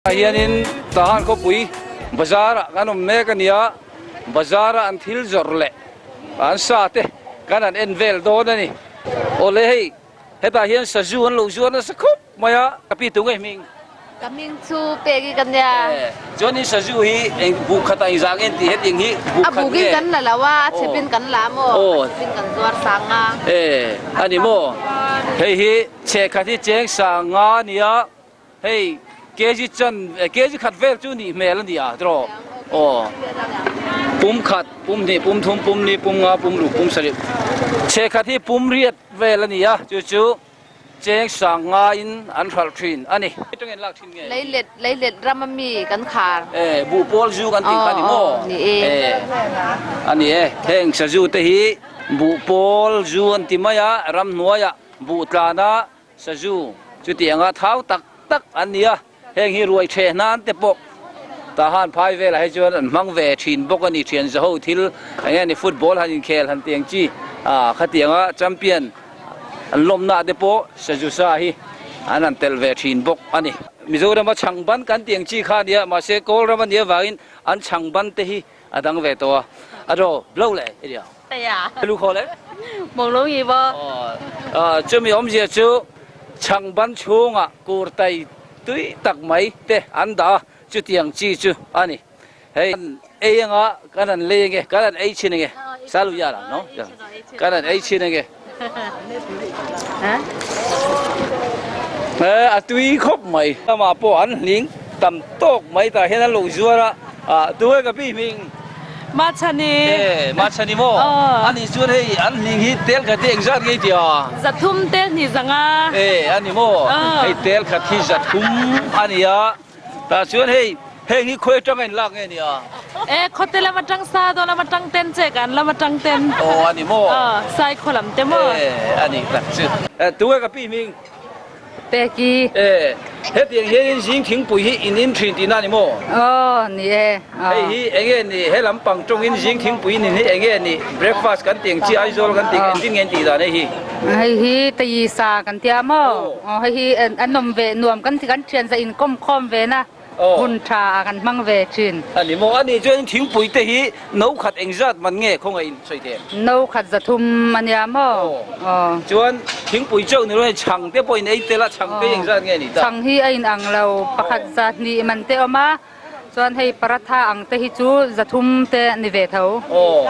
Hianin Tahan khawpui bazar ah kan awm mek a ni a, bazar a an thil zawrh leh an sa te kan han en vel dawn a ni. Awle hei hetah hian sazu an lo zuar nasa khawp mai a, ka pi tu nge hming? Ka hming chu Peki ka nia. Chuanin sazu hi eng buk khatah engzah nge an tih hetiang hi buk khat nge? A bukin kan la lo a, a chhepin kan la maw? A chhepin kan zuar sang a. E a ni maw? Hei hi chhehkhat hi cheng sang nga a ni a. Hei kg chan kg khat vel chu nih hmel a ni a tiraw aw pum khat pum hnih pum thum pum li pum nga pum ruk pum sarih chhe khat hi pum riat vel a ni a chu chu cheng sang ngaiin an hralh thin a ni. Leilet leilet ram a mi kan khar. E buh pawl zu kan tih kha ni maw? Ni e. E a ni e heng sazu te hi buh pawl zu an ti mai a ramhnuaiah buh tlana Sazu chuti anga thau tak tak an ni a, heng hi ruai ṭheh hnan te pawh Tahan phai velah hi chuan an hmang ve ṭhin bawk a ni. Ṭhian zaho thil eng nge ni football han inkhel han ti ang chi ah khatianga champion an lawmna te pawh sazu sa hi an han telh ve ṭhin bawk a ni. Mizorama chhangban kan ti ang chi kha a nia, mahse Kawlram a nih avangin an chhangban te hi a dang ve tawh a, a ro blo leh i nia. Lu khaw le. Mawng lo ngi ba. Chumi awmzia chu chhangban chhungah kurtai tui tak mai te an dah a, chutiang chi chu a ni. Hei ei anga kan han lei ange, kan han ei chhin ange, salu ya la no, kan han ei chhin ange. A tui khawp mai. Amah pawh an hling tam tawk mai tah hian an lo zuar a, tunge ka pi hming? Machhani. E, Machhani maw? Aw. Ani chuan hei an hling hi tel khat hi engzat nge i ti a? Zathum tel hnih zanga. E, ani maw? Aw. Hei tel khat hi zathum a ni a, tah chuan hei heng hi khawi atanga in lak nge ni a? E, khawte lam atang sa dawn lam atang ten che kan lam atang ten. Aw, ani maw? Aw, sai khaw lam te maw? E, ani tak chu. E, tunge ka pi hming? Peki. E, hetiang hianin zing thingpui hi in in thin tihna a ni maw? Aw, ni e. Hei hi enge ni, he lampang tawngin zing thingpui in in hi enge ni, breakfast kan tih ang chi, Aizawl kan tih ang, engtin nge an tih dan hei hi? Hei hi tayi sa kan tia maw? Aw, hei hi a nawm ve nuam kan ti, kan thian zah inkawm khawm ve na. Hun tha ah kan hmang ve thin. A ni maw? A nih chuan thingpui te hi no khat engzat man nge khawngaih in sawi thei em? No khat 300 a nia maw? Aw. Chuan thingpui chauh ni lo hei chhang te pawh in ei tel a, chhang te hi engzat nge ni ta? Chhang hi a in ang lo, pakhat 200 man te awm a, chuan hei paratha ang te hi chu 300 te ni ve tho. Aw.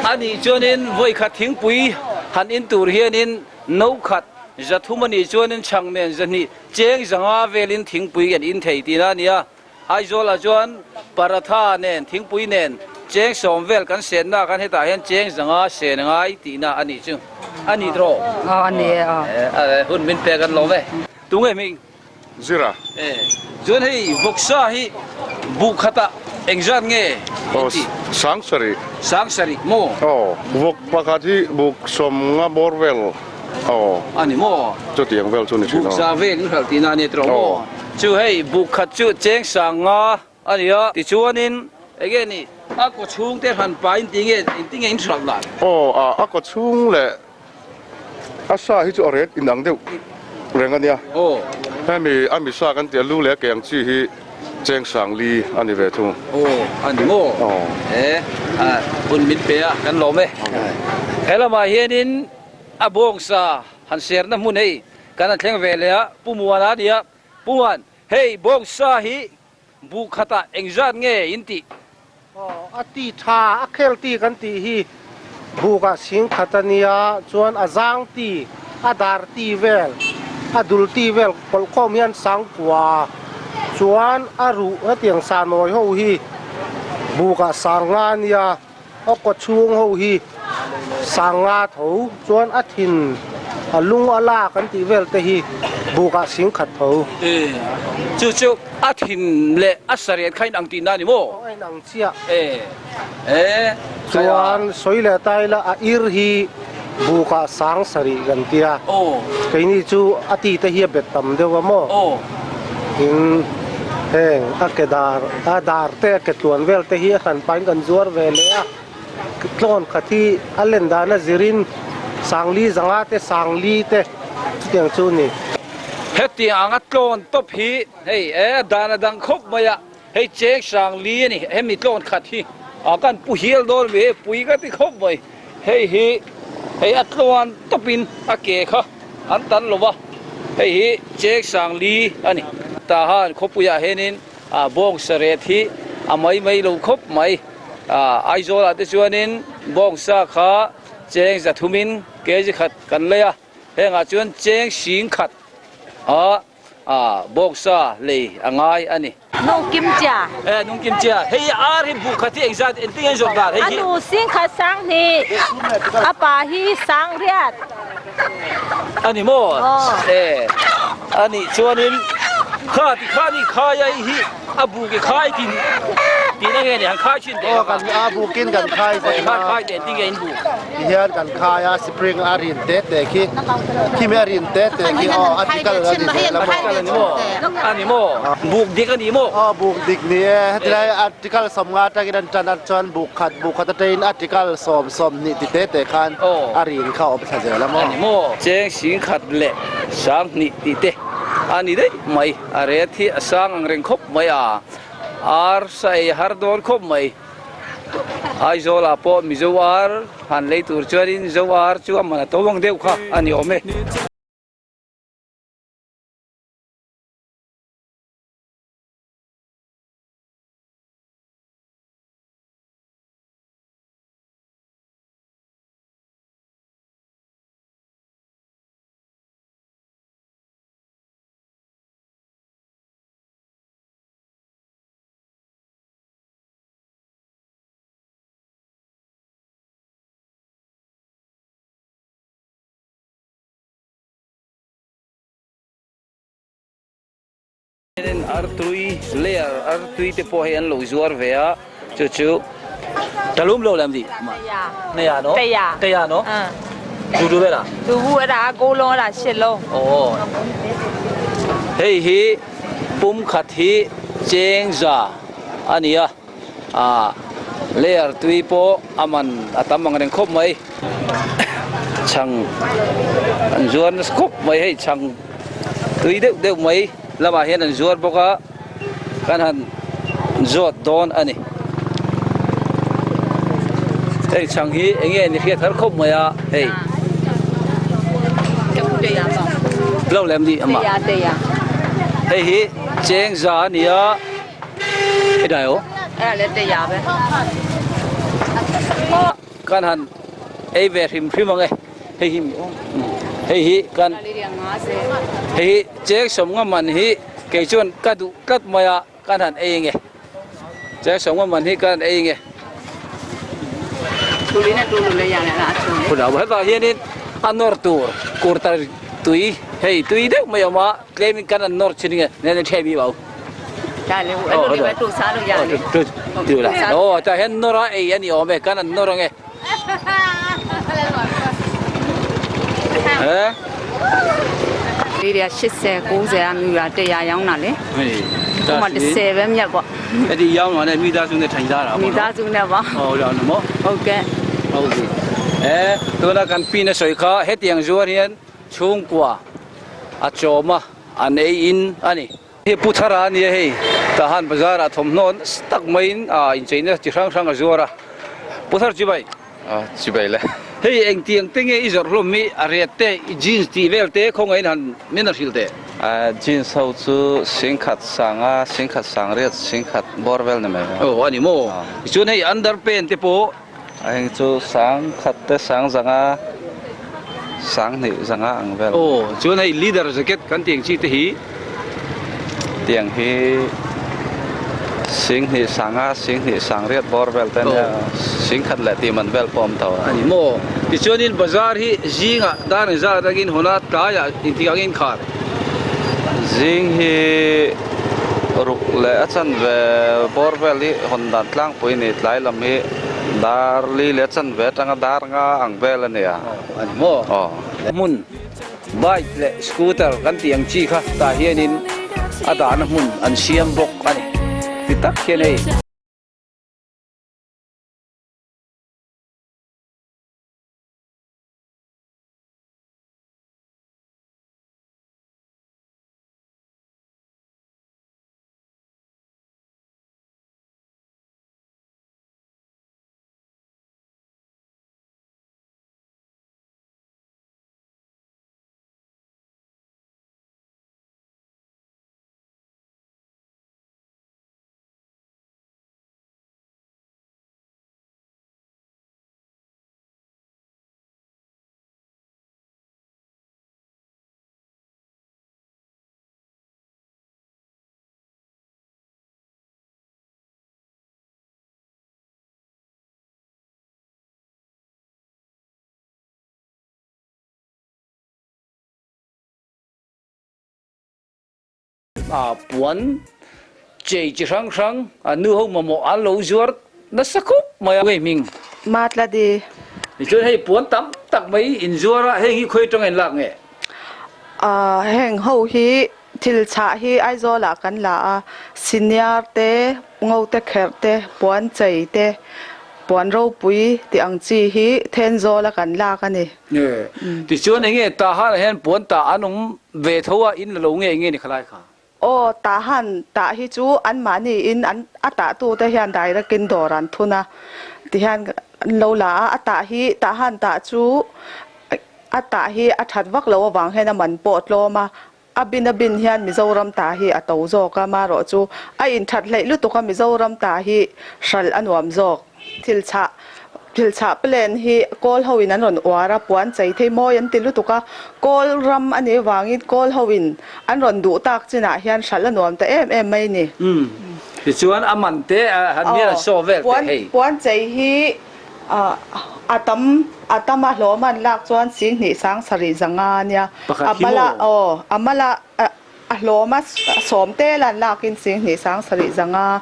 A nih chuanin vawikhat thingpui han in tur hianin no khat 300 a nih chuanin chhang nen 200 Cheng 500 velin thingpui an in thei tihna a ni a, Aizawlah chuan paratha nen thingpui nen cheng 10 vel kan senna khan hetah hian cheng 500 sen a ngai tihna a nih chu a ni tawh. Aw a ni e aw. E hun min pek an lawm e. Tunge hming? Zira. E chuan hei vawksa hi buh khatah engzat nge in tih? Aw 7000. 7000 maw? Aw vawk pakhat hi buk 50 bawr vel. Aw. A ni maw? Chutiang vel chu ni thin aw. Buk za vel in hralh tihna a ni tawh maw? Chu hei buk khat chu cheng 50 a ni a, tichuanin enge ni a kaw chhung te hran pa in ti nge engtin nge in hralh dan? Aw a a kaw chhung leh a sa hi chu a ret inang deuh reng a nia. Aw. Hemi a mi sa kan tih a lu leh a ke ang chi hi cheng 40 a ni ve thung. Aw a ni maw? Aw. E a hun min pe a kan lawm e. He lamah hianin A bawngsa han serna hmun hei kan han thleng ve leh a, Pu Muana a ni a, Pu Muan, hei bawngsa hi buh khatah engzat nge in tih? Aw, a ti tha, a khel ti kan tih hi bukah sing khat a nia, chuan a zang ti, a dar ti vel, a dul ti vel pawlhkhawm hian sangkua, chuan a ruh hetiang sa nawi ho hi bukah 50 a nia. A kaw chhung ho hi 50 tho chuan a thin a lung a lak an tih vel te hi bukah 10,000 tho. E, chu chu a thin leh a sareh kha inang tihna a ni maw? Aw, a inang chiah. E, e, Chuan sawi leh ta ila a ir hi bukah 7000 kan tia. Aw. Keini chu a ti te hi a bet tam deuh a maw? Aw. Tin, heng a ke dar, a dar te a ke tluan vel te hi a hran pahin kan zuar ve leh a, tlawn khat hi a len dana zirin 40 500 te 40 te chutiang chu a ni. Hetiang anga tlawn tawp hi hei e a dan a dang khawp mai a, hei cheng sang li a ni, hemi tlawn khat hi a kan pu hial dawn a mi hei pui ka ti khawp mai, hei hi hei a tlawn tawpin a ke kha an tan lo va, hei hi cheng sang li a ni. Tahan khawpuiah hianin a bawngsa ret hi a mai mai lo khawp mai, Aizawlah te chuanin bawngsa kha cheng zathumin kg khat kan lei a. Hengah chuan cheng sing khat a a bawksa lei a ngai a ni. Nung kim chia. E nung kim chia. Hei ar hi bu khat hi engzat engtin nge zawrh dan hei hi. A nu sing khat sang hnih, a pa hi sang riat. A ni maw? E a nih chuanin kha ti kha ni khai a hi a buk i khai tin tihna nge ni han khai thin teh. Aw kan a bukin kan khai zel a. Khai teh engtin nge in buk. Ti hian kan khai a spring a rin te te khi khimi a rin te te khi aw a tikal a ni zel a maw a ni maw buk dik a ni maw aw buk dik ni e hetilai article 50 atangin an tan a chuan buk khat buk khat atangin article 10 20 ti te te khan a rin kha a awm thla zel a maw a ni maw cheng sing khat leh sang hnih tih te a ni daih mai a ret hi a sang ang reng khawp mai a ar sa ei har dawn khawp mai. Aizawl ah pawh Mizo ar han lei tur chuanin Zo ar chu a man a to vang deuh kha a ni awm e. Artui layer artui te pawh hei an lo zuar ve a chu chu talum lo lam di neya no teya no du du vela du bu ara go lo ara she lo oh hei hi pum khat hi cheng za a ni a ah layer tui pawh a man a tam ang reng khawp mai chhang an zuar nasa khawp mai hei chhang tui deuh deuh mai lamah hian an zuar bawk a kan han zawt dawn a ni hei chhang hi eng nge ni hriat har khawp mai a hei lo lem ni ama hei hi cheng za a ni a hei dai aw kan han ei ve hrim hrim ang e hei hi hei hi kan hei hi cheng sawmnga man hi kei chuan ka duh tlat mai a kan han ei ang e cheng sawmnga man hi kan han ei ang e hetah hianin a nawr tur kurta tui hei tui deuh mai a awm a tlemin kan han nawr thin ang e nen a mi bau. Aw tah hian nawr a ei a ni awm e kan an nawr ang e Tuna kan pin a sawi kha hetiang zuar hian chhungkua a chawm a an ei in a ni. Hei Pu Thara a nia hei, Tahan bazar ah thawmhnaw nasa tak maiin ah incheina chi hrang hrang a zuar a. Pu Thar chibai. Ah chibai le. Hei engtiang te nge i zawrh hlawm hi a ret te, i jeans tih vel te khawngaihin han min a hrilh teh. Ah jeans ho chu singkhat sanga, singkhat sang riat, singkhat bawr vel ni mai. Aw a ni maw? Tichuan hei underpant te pawh. A heng chu sang khat te sang zanga sang hnih zanga ang vel. Aw chuan hei leather jacket kan tih ang chi te hi. Tiang hi sing hnih sanga sing hnih sang riat bawr vel te ania sing khat leh tih man vel pawh a awm tho a. A ni maw? Tichuanin bazar hi zingah dar engzat atangin hawn a tlaiah engtik angin khar? Zing hi ruk leh a chanve bawr vel hi hawn dan tlangpui a ni. Tlai lam hi dar li leh a chanve atanga dar nga ang vel a ni a. A ni maw? Aw. Hmun bike leh scooter kan tih ang chi kha tah hianin a dahna hmun an siam bawk a ni. Ti tak hian hei. a puan chei chi hrang hrang a nu ho mamawh an lo zuar nasa khawp mai a. Ngei hming. Matla di. Tichuan hei puan tam tak mai in zuar a, heng hi khawi atanga in lak nge? Ahh heng ho hi thil chhah hi Aizawl ah kan la a, senior te, ngo te kherh te, puan chei te, puan ropui tih ang chi hi Thenzawl a kan lak a ni. Tichuan enge Tahan ah hian puan tah an awm ve tho a, in la lo nge enge ni khalai kha? Aw, Tahan tah hi chu anmahni in an a tah tu te hian direct in dawr an thun a, tihian an lo la a, a tah hi Tahan tah chu a tah hi a that vak lo avang hian a man pawh a tlawm a, a bin a bin hian Mizoram tah hi a to zawk a, marawh chu a inthat hleih lutuk a Mizoram tah hi hralh a nuam zawk. Thil chhah thil chhah plan hi kawl ho in an rawn uar a, puan chei thei mawi an ti lutuk a, kawl ram a nih vangin kawl ho in an rawn duh tak chinah hian hralh a nuam ta em em mai ni. Umm tichuan a man te han mial an saw vel teh hei. Puan chei hi a tam a tam a hlawm an lak chuan singhnih sang sarih zanga a nia, Pakhat hi maw? Aw a mala A hlawm a sawm tel an lakin singhnih sang sarih zanga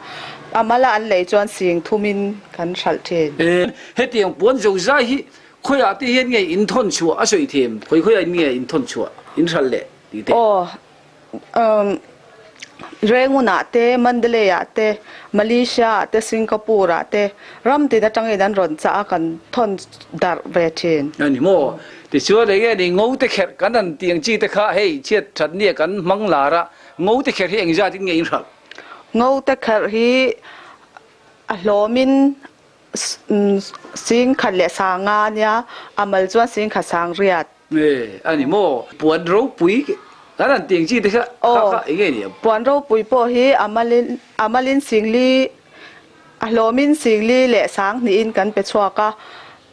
a mala an lei chuan sing thumin kan hralh thin. Hetiang puan zozai hi khawiah te hian nge in thawn chhuah a sawi them? Khawi khawiah in nge in thawn chhuah, in hralh leh tih te? Aw, Rengunah te, Mandalay-ah te, Malaysia-ah te, Singapore-ah te ram tin atangin an rawn chah a kan thawn darh ve thin. A ni maw? Tichuan eng nge ni ngo te kherh kan han tih ang chi te kha hei chhiat that nia kan hmang lar a, ngo te kherh hi eng zat in nge in hralh? Ngo te kherh hi a hlawm in sing khat leh sang nga ania, a mal chuan sing khat sang riat. E, a ni maw? Puan ropui kan han tih ang chi te kha kha kha eng nge ni ang? Puan ropui pawh hi a mal in a mal in sing li a hlawm in sing li leh sang hnih in kan pe chhuak a,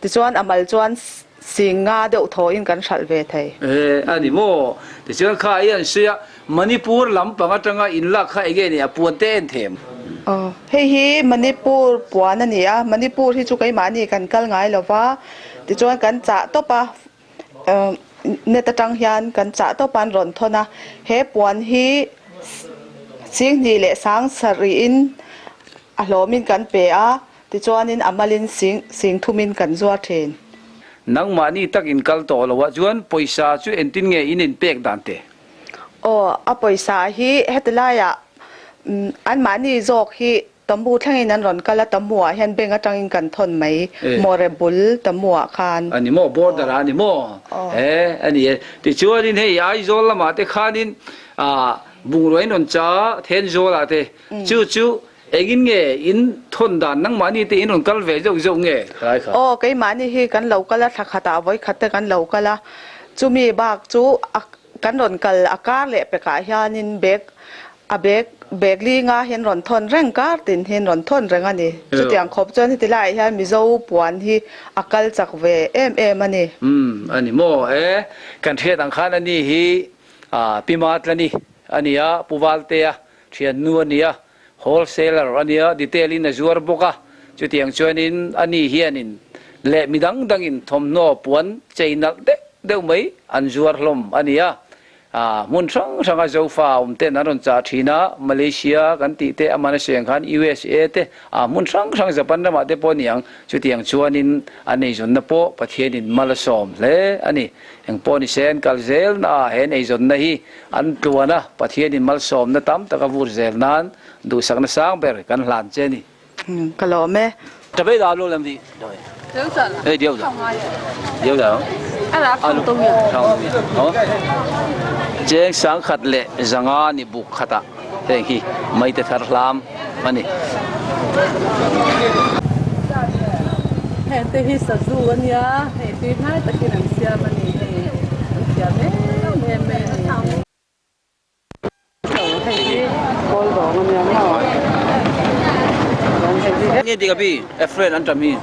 Tichuan a mal chuan sing nga deuh thaw in kan hralh ve thei. E, a ni maw? Tichuan kha i an sawi a, Manipur lam pang atanga in lak kha enge ni a puan te en them? Aw, hei hi Manipur puan a ni a, Manipur hi chu keimahni kan kal ngai lo va, tichuan kan chah tawp a, net atang hian kan chah tawp a an rawn thawn a, he puan hi sing hnih leh sang sarih in a hlawm in kan pe a, Tichuanin a malin sing sing thumin kan zuar thin. Nangmahni tak in kal tawh lo ah chuan pawisa chu entin nge in inpek dan te? Aw, a pawisa hi heti laiah anmahni zawk hi Tamu thlengin an rawn kal a, Tamu ah hian bank atangin kan thawn mai, Mawre bul Tamu ah khan. A ni maw, border ah a ni maw? E, a ni e. Tichuanin hei Aizawl lamah te khanin bungrua in rawn cha Thenzawl ah te, chu chu Engin nge in thawn dan nangmahni te in rawn kal ve zauh zauh nge khalai kha? Aw, keimahni hi kan lo kal a, thla khatah vawi khat te kan lo kal a, chumi bak chu a kan rawn kal a kar leh pekah hianin bag a bag bag li nga hian rawn thawn reng kar tin hian rawn thawn reng a ni. Chutiang khawp chuan heti laiah hian Mizo puan hi a kal chak ve em em a ni. Umm, a ni maw? E, kan hriat ang khan ani hi Pi Matlani a ni a, Pu Valtea thiannu a ni a, Wholesaler a nia, detail in a zuar bawk a, chutiang chuanin a ni hianin leh mi dang dangin thawmhnaw puan chei nalh deuh deuh mai an zuar hlawm a ni a. Hmun hrang hranga Zofa awm ten an rawn chah thin a, Malaysia kan tih te, aman a sawi ang khan USA te, hmun hrang hrang Japan ramah te pawh a ni ang, chutiang chuanin an eizawnna pawh Pathianin mal a sawm hle a ni. Engpawh ni se an kal zel na ah he eizawnna hi An tluan a, Pathianin malsawmna tam tak a vur zel nan duhsakna sang ber kan hlan che a ni. Ka lawm e. Ṭabei da lo lam di. Ei diau da. Diau da. Alu. Ho. Cheng sang khat leh zanga ni buk khatah heng hi maite thar hlam a ni. Heng te hi sazu a nia, hei tui hnai takin an siam a ni hei an thiam em em mai a ni. Hei hi kawl dawng a nia maw? Chuan hei hi. Nge dik a pi? Efrain an ṭam hi.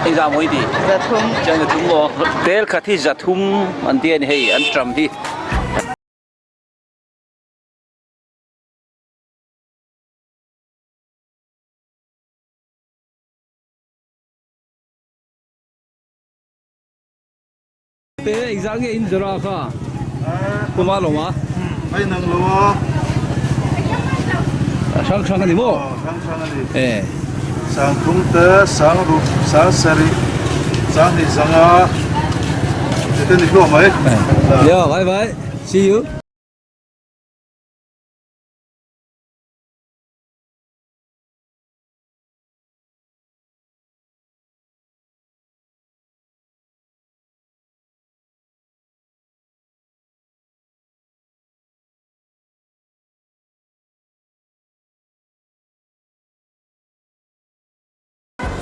Engzah maw i tih? Zathum. Chuan zathum maw? Tel khat hi zathum an ti a ni hei an ṭam hi. Te engzah nge in zawrh a kha? Puma lawm a? A inang lo a. A hrang hrang a ni maw? Aw, hrang hrang a ni. E. Sang thum te, sang ruk, sang sarih, sang hnih zanga tih te ni hlawh mai. Yo, bye bye. See you.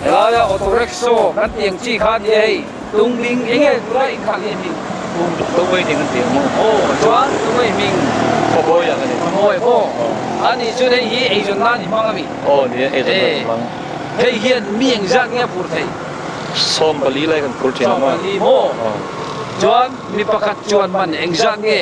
Helaia auto rickshaw kan tih ang chi kha a ni a hei, Tungding eng nge tunah inkhalh hi a hming? Tungwei ding an ti ang maw? Aw chuan Tungwei hming? Khawbawi ang a ni. Khawbawi maw? A nih chuan hei hi eizawn nan i hmang a mi? Aw ni e, eizawn nan i hmang. Hei hian mi engzat nge a phur thei? 14 lai kan phur thin ang maw? 14 maw? Chuan mi pakhat chuan man engzat nge?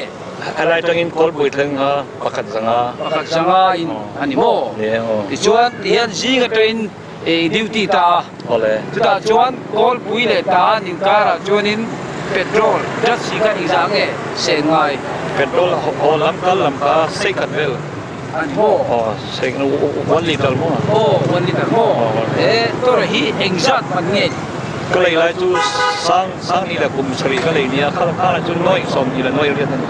A lai tangin kawlpui thleng a pakhat zanga. Pakhat zanga in a ni maw? Ni e aw. Tichuan tihian zing atangin duty ta a. Awle. Chutah chuan kawlpui leh ta an inkarah chuanin petrol just si kha engzah nge seh ngai? Petrol haw lam kal lam kha sei khat vel. A ni maw? Aw sei one litre maw? Aw one litre maw? E tawrh hi engzat man nge ni? Ka lei lai chu sang sang hnih leh kum sarih ka lei nia kha kha chu nuai 20 leh nuai riat a ni.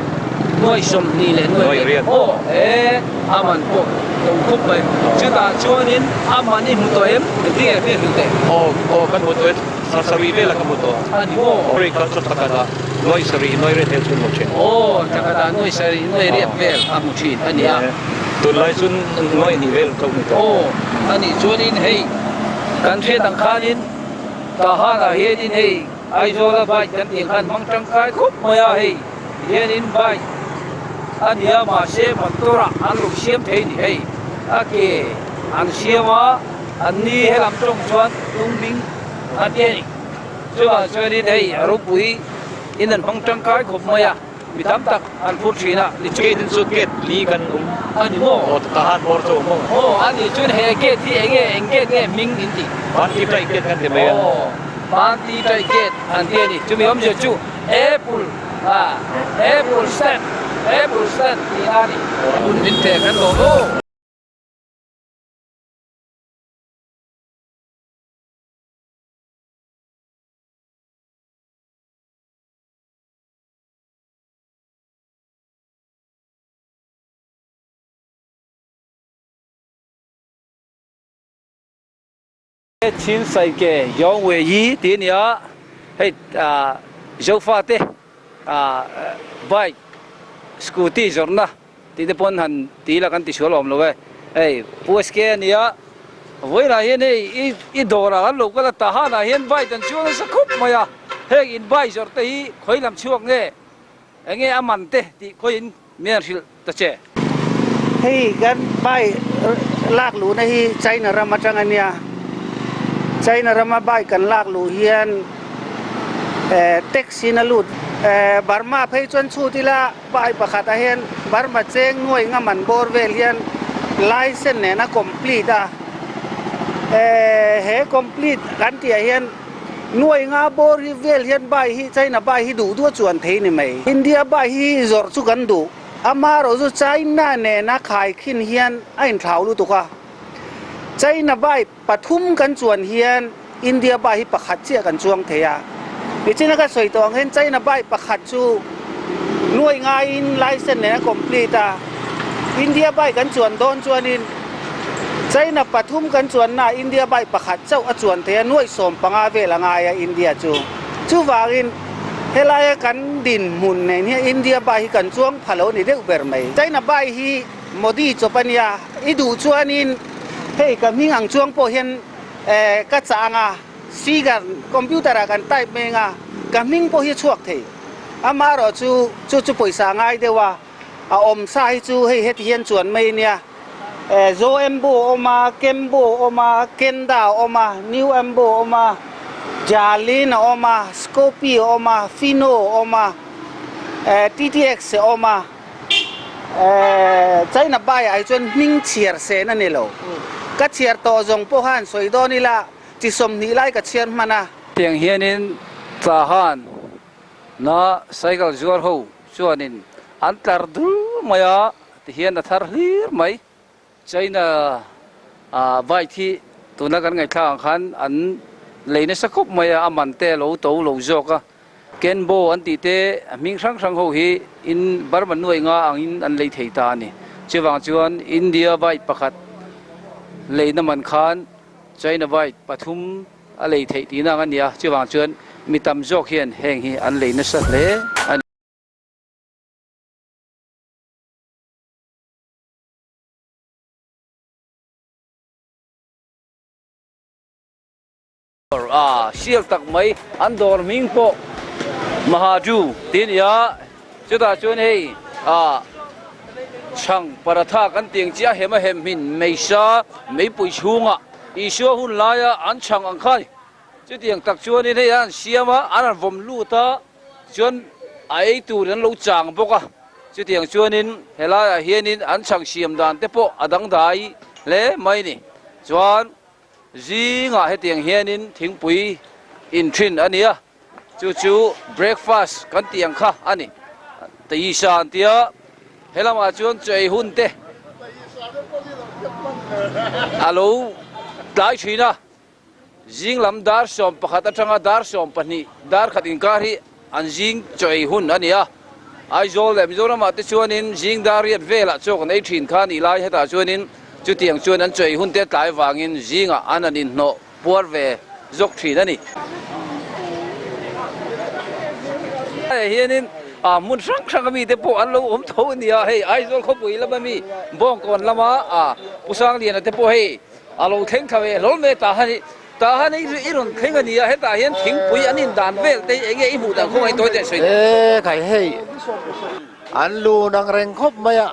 Nuai 20 leh nuai riat maw? E a man pawh to khawp mai. Chutah chuanin a man i hmu tawh em? Engtin nge hriat duh teh? Aw aw kan hmu tawh e sarih velah ka hmu tawh. A ni maw? Ri kha chu thla khatah nuai sarih nuai riat vel chu hmu thin. Aw thla khatah nuai sarih nuai riat vel a hmu thin a nia. Tunlai chu nuai hnih vel chauh ni tawh. Aw a nih chuanin hei kan hriat ang khanin Tahanah hianin hei Aizawla bike kan tih khan hmang tangkai khawp mai a, hei hianin bike a nia mahse motor ah an lo siam thei ni hei a ke an siam a an ni helam tawng chuan tung ding a ti a ni. Chuvang chuanin hei a ropui in an hmang tangkai khawp mai a, mi tam tak an phur thin a. Gate in chu gate li kan awm. A ni maw? Aw Tahan bawr chu a awm maw? Aw a nih chuan he gate hi eng nge eng gate nge hming in tih? Panti Tai gate kan ti mai a. Aw Panti Tai gate an ti a ni. Chumi awmzia chu Apple ah Apple stand Apple stand tihna a ni. Hun min pek an lawm aw. Chin sai ke Yong Wei Yi tih a ni a, hei ah Zofa te ah bike scooty zawrhna tih te pawn han ti ila kan tisual awm lo e, hei Pu SK a ni a, vawiinah hian hei i i dawrah kan lo kal a, Tahanah hian bike an chuang nasa khawp mai a, heng in bike zawrh te hi khawi lam chhuak nge enge a man te tih khawiin min han hrilh ta che. Hei kan bike lak luhna hi China ram atang a nia, China rama bike kan lak luh hian tax in a lut, Burma phei chuan chhut ila Pai pakhat ah hian Burma cheng nuai nga man bawr vel hian license nen a complete a, he complete kan tih ah hian nuai nga bawr hi vel hian bai hi China bai hi duh duh a chuan thei ni mai. India bai hi zawrh chu kan duh, amaherawh chu China nena khaikhin hian a inthlau lutuk a, China bai Pathum kan chuan hian India bai hi pakhat chiah kan chuang thei a. Nichina ka sawi tawh ang hian China bai pakhat chu nuai ngaiin license nen a complete a. India bai kan chuan dawn chuanin China pathum kan chuannaah India bai pakhat chauh a chuan thei a, nuai 15 vel a ngai a India chu. Chuvangin helaia kan dinhmun nen hian India bai hi kan chuang pha lo ni deuh ber mai. China bai hi Modi chawp a nia, i duh chuanin hei ka hming ang chuang pawh hian ka chah ang a, figure computer ah kan type mai ang a, ka hming pawh hi a chhuak thei. Amaherawh chu chu chu pawisa a ngai deuh a, a awm sa hi chu hei heti hian chuan mai a nia, Zo Embo a awm a, Kembo a awm a, Kenda a awm a, New Embo a awm a, Jalin a awm a, Scopi a awm a, Fino a awm a, TTX a awm a. China bai ah hi chuan hming chhiar sen a ni lo. Ka chhiar tawh zawng pawh khan sawi dawn ila chi 20 lai ka chhiar hman a. Tiang hianin Tahan na cycle zuar ho chuanin an tlar dur mai a, tihian a thar hlir mai. China bike hi tuna kan ngaihthlak ang khan an lei nasa khawp mai a, a man te a lo to lo zawk a. Kenbo an tih te hming hrang hrang ho hi in Burma nuai nga angin an lei thei ta a ni. Chuvang chuan India bike pakhat leina man khan China bike pathum a lei theih tihna ang a ni a, chuvang chuan mi tam zawk hian heng hi an lei nasa hle a ni. A sial tak mai an dawr hming pawh Mahaju tih a ni a, chutah chuan hei ah chhang paratha kan tih ang chi a hem a hem hmin meisa meipui chhungah Isua hun laia an chhang ang kha a ni. Chutiang tak chuanin hei an siam a, an han vawm lut a, chuan a ei tur an lo chang bawk a, chutiang chuanin helaiah hianin an chhang siam dan te pawh a dangdai hle mai a ni. Chuan Zingah hetiang hianin thingpui in thin a nia, chu chu breakfast kan tih ang kha a ni. Taisa an tia, he lamah chuan chaw ei hun te a lo tlai thin a, zing lam dar 11 atanga dar 12 dar khat inkar hi an zing chaw ei hun a ni a. Aizawl leh Mizoramah te chuanin zing dar riat velah chaw kan ei thin kha a nih lai hetah chuanin chutiang chuan an chaw ei hun te tlai vangin zingah an han inhnawh puar ve zawk thin a ni. Hei hianin hmun hrang hrang a mite pawh an lo awm tho a ni a, hei Aizawl khawpui lama mi Bawngkawn lama Pu Sangliana te pawh hei a lo thleng thla ve hlawl mai ta a ni. Tah han i rawn thleng a ni a, hetah hian thingpui an indan vel te hi enge i hmuh dan khawngaih tawi teh sawi teh. E khai hei an lun ang reng khawp mai a,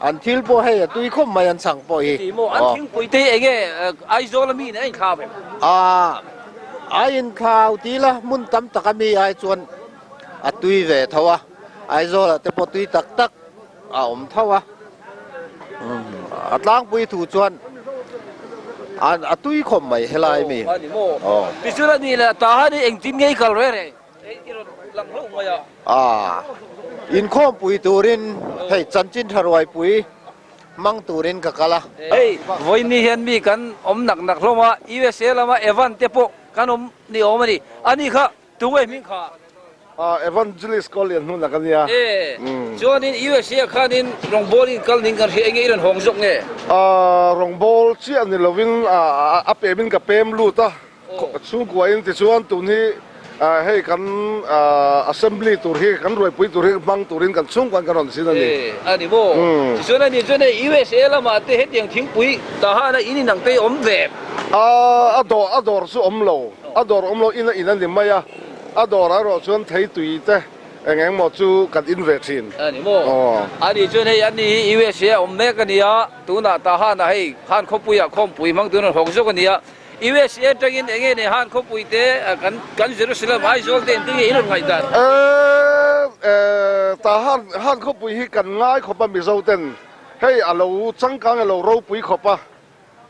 an thil pawh hei a tui khawp mai an chhang pawh hi. Ti maw, an thingpui te hi enge Aizawl a mi nen a inthlau em? A a inthlau ti la, hmun tam tak a mi ai chuan a tui ve tho a, Aizawl ah te pawh tui tak tak a awm tho a, a tlangpui thu chuan a tui khawp mai helai mi. Aw ani maw? Tichuan a nih leh ta han i engtin nge i kal reng reng? I rawn lang hlauh mai a. A, inkhawmpui turin hei chanchin tha ruaipui hmang turin ka kal a. Hei, vawiin hian mi kan awm nak nak hlawm a, USA lama Evan te pawh kan awm ni awm a ni. Ani kha Tunge hming kha? Evangelist Kawl lian hmun a ka nia. E, chuanin USA khanin rawngbawl in kal ning kan hria enge i rawn hawng zawk nge? Rawngbawl chiah ni lovin a pemin ka pem lut a, chhungkua in tichuan tun hi hei kan assembly tur hi kan ruaipui tur hi hmang turin kan chhungkuain kan rawn zin a ni. E, a ni maw? Tichuan a ni chuan hei USA lamah te hetiang thingpui tahan a in inang te awm ve? A dawr chu awm lo. A dawr awm lo in a in a ni mai a, a dawrah erawh chuan thei tui te eng eng maw chu kan in ve thin. A ni maw? A nih chuan hei an ni hi USA a awm mek a ni a, tunah Tahan-ah hei Han khawpuiah khawmpui hmang tun an hawk zawk a ni a, USA atangin eng nge nei Han khawpui te kan kan Jerusalem Aizawl te engtin nge in rawn ngaihdan? E, Tahan Han khawpui hi kan ngai khawp a Mizo ten hei a lo changkang a lo ropui khawp a,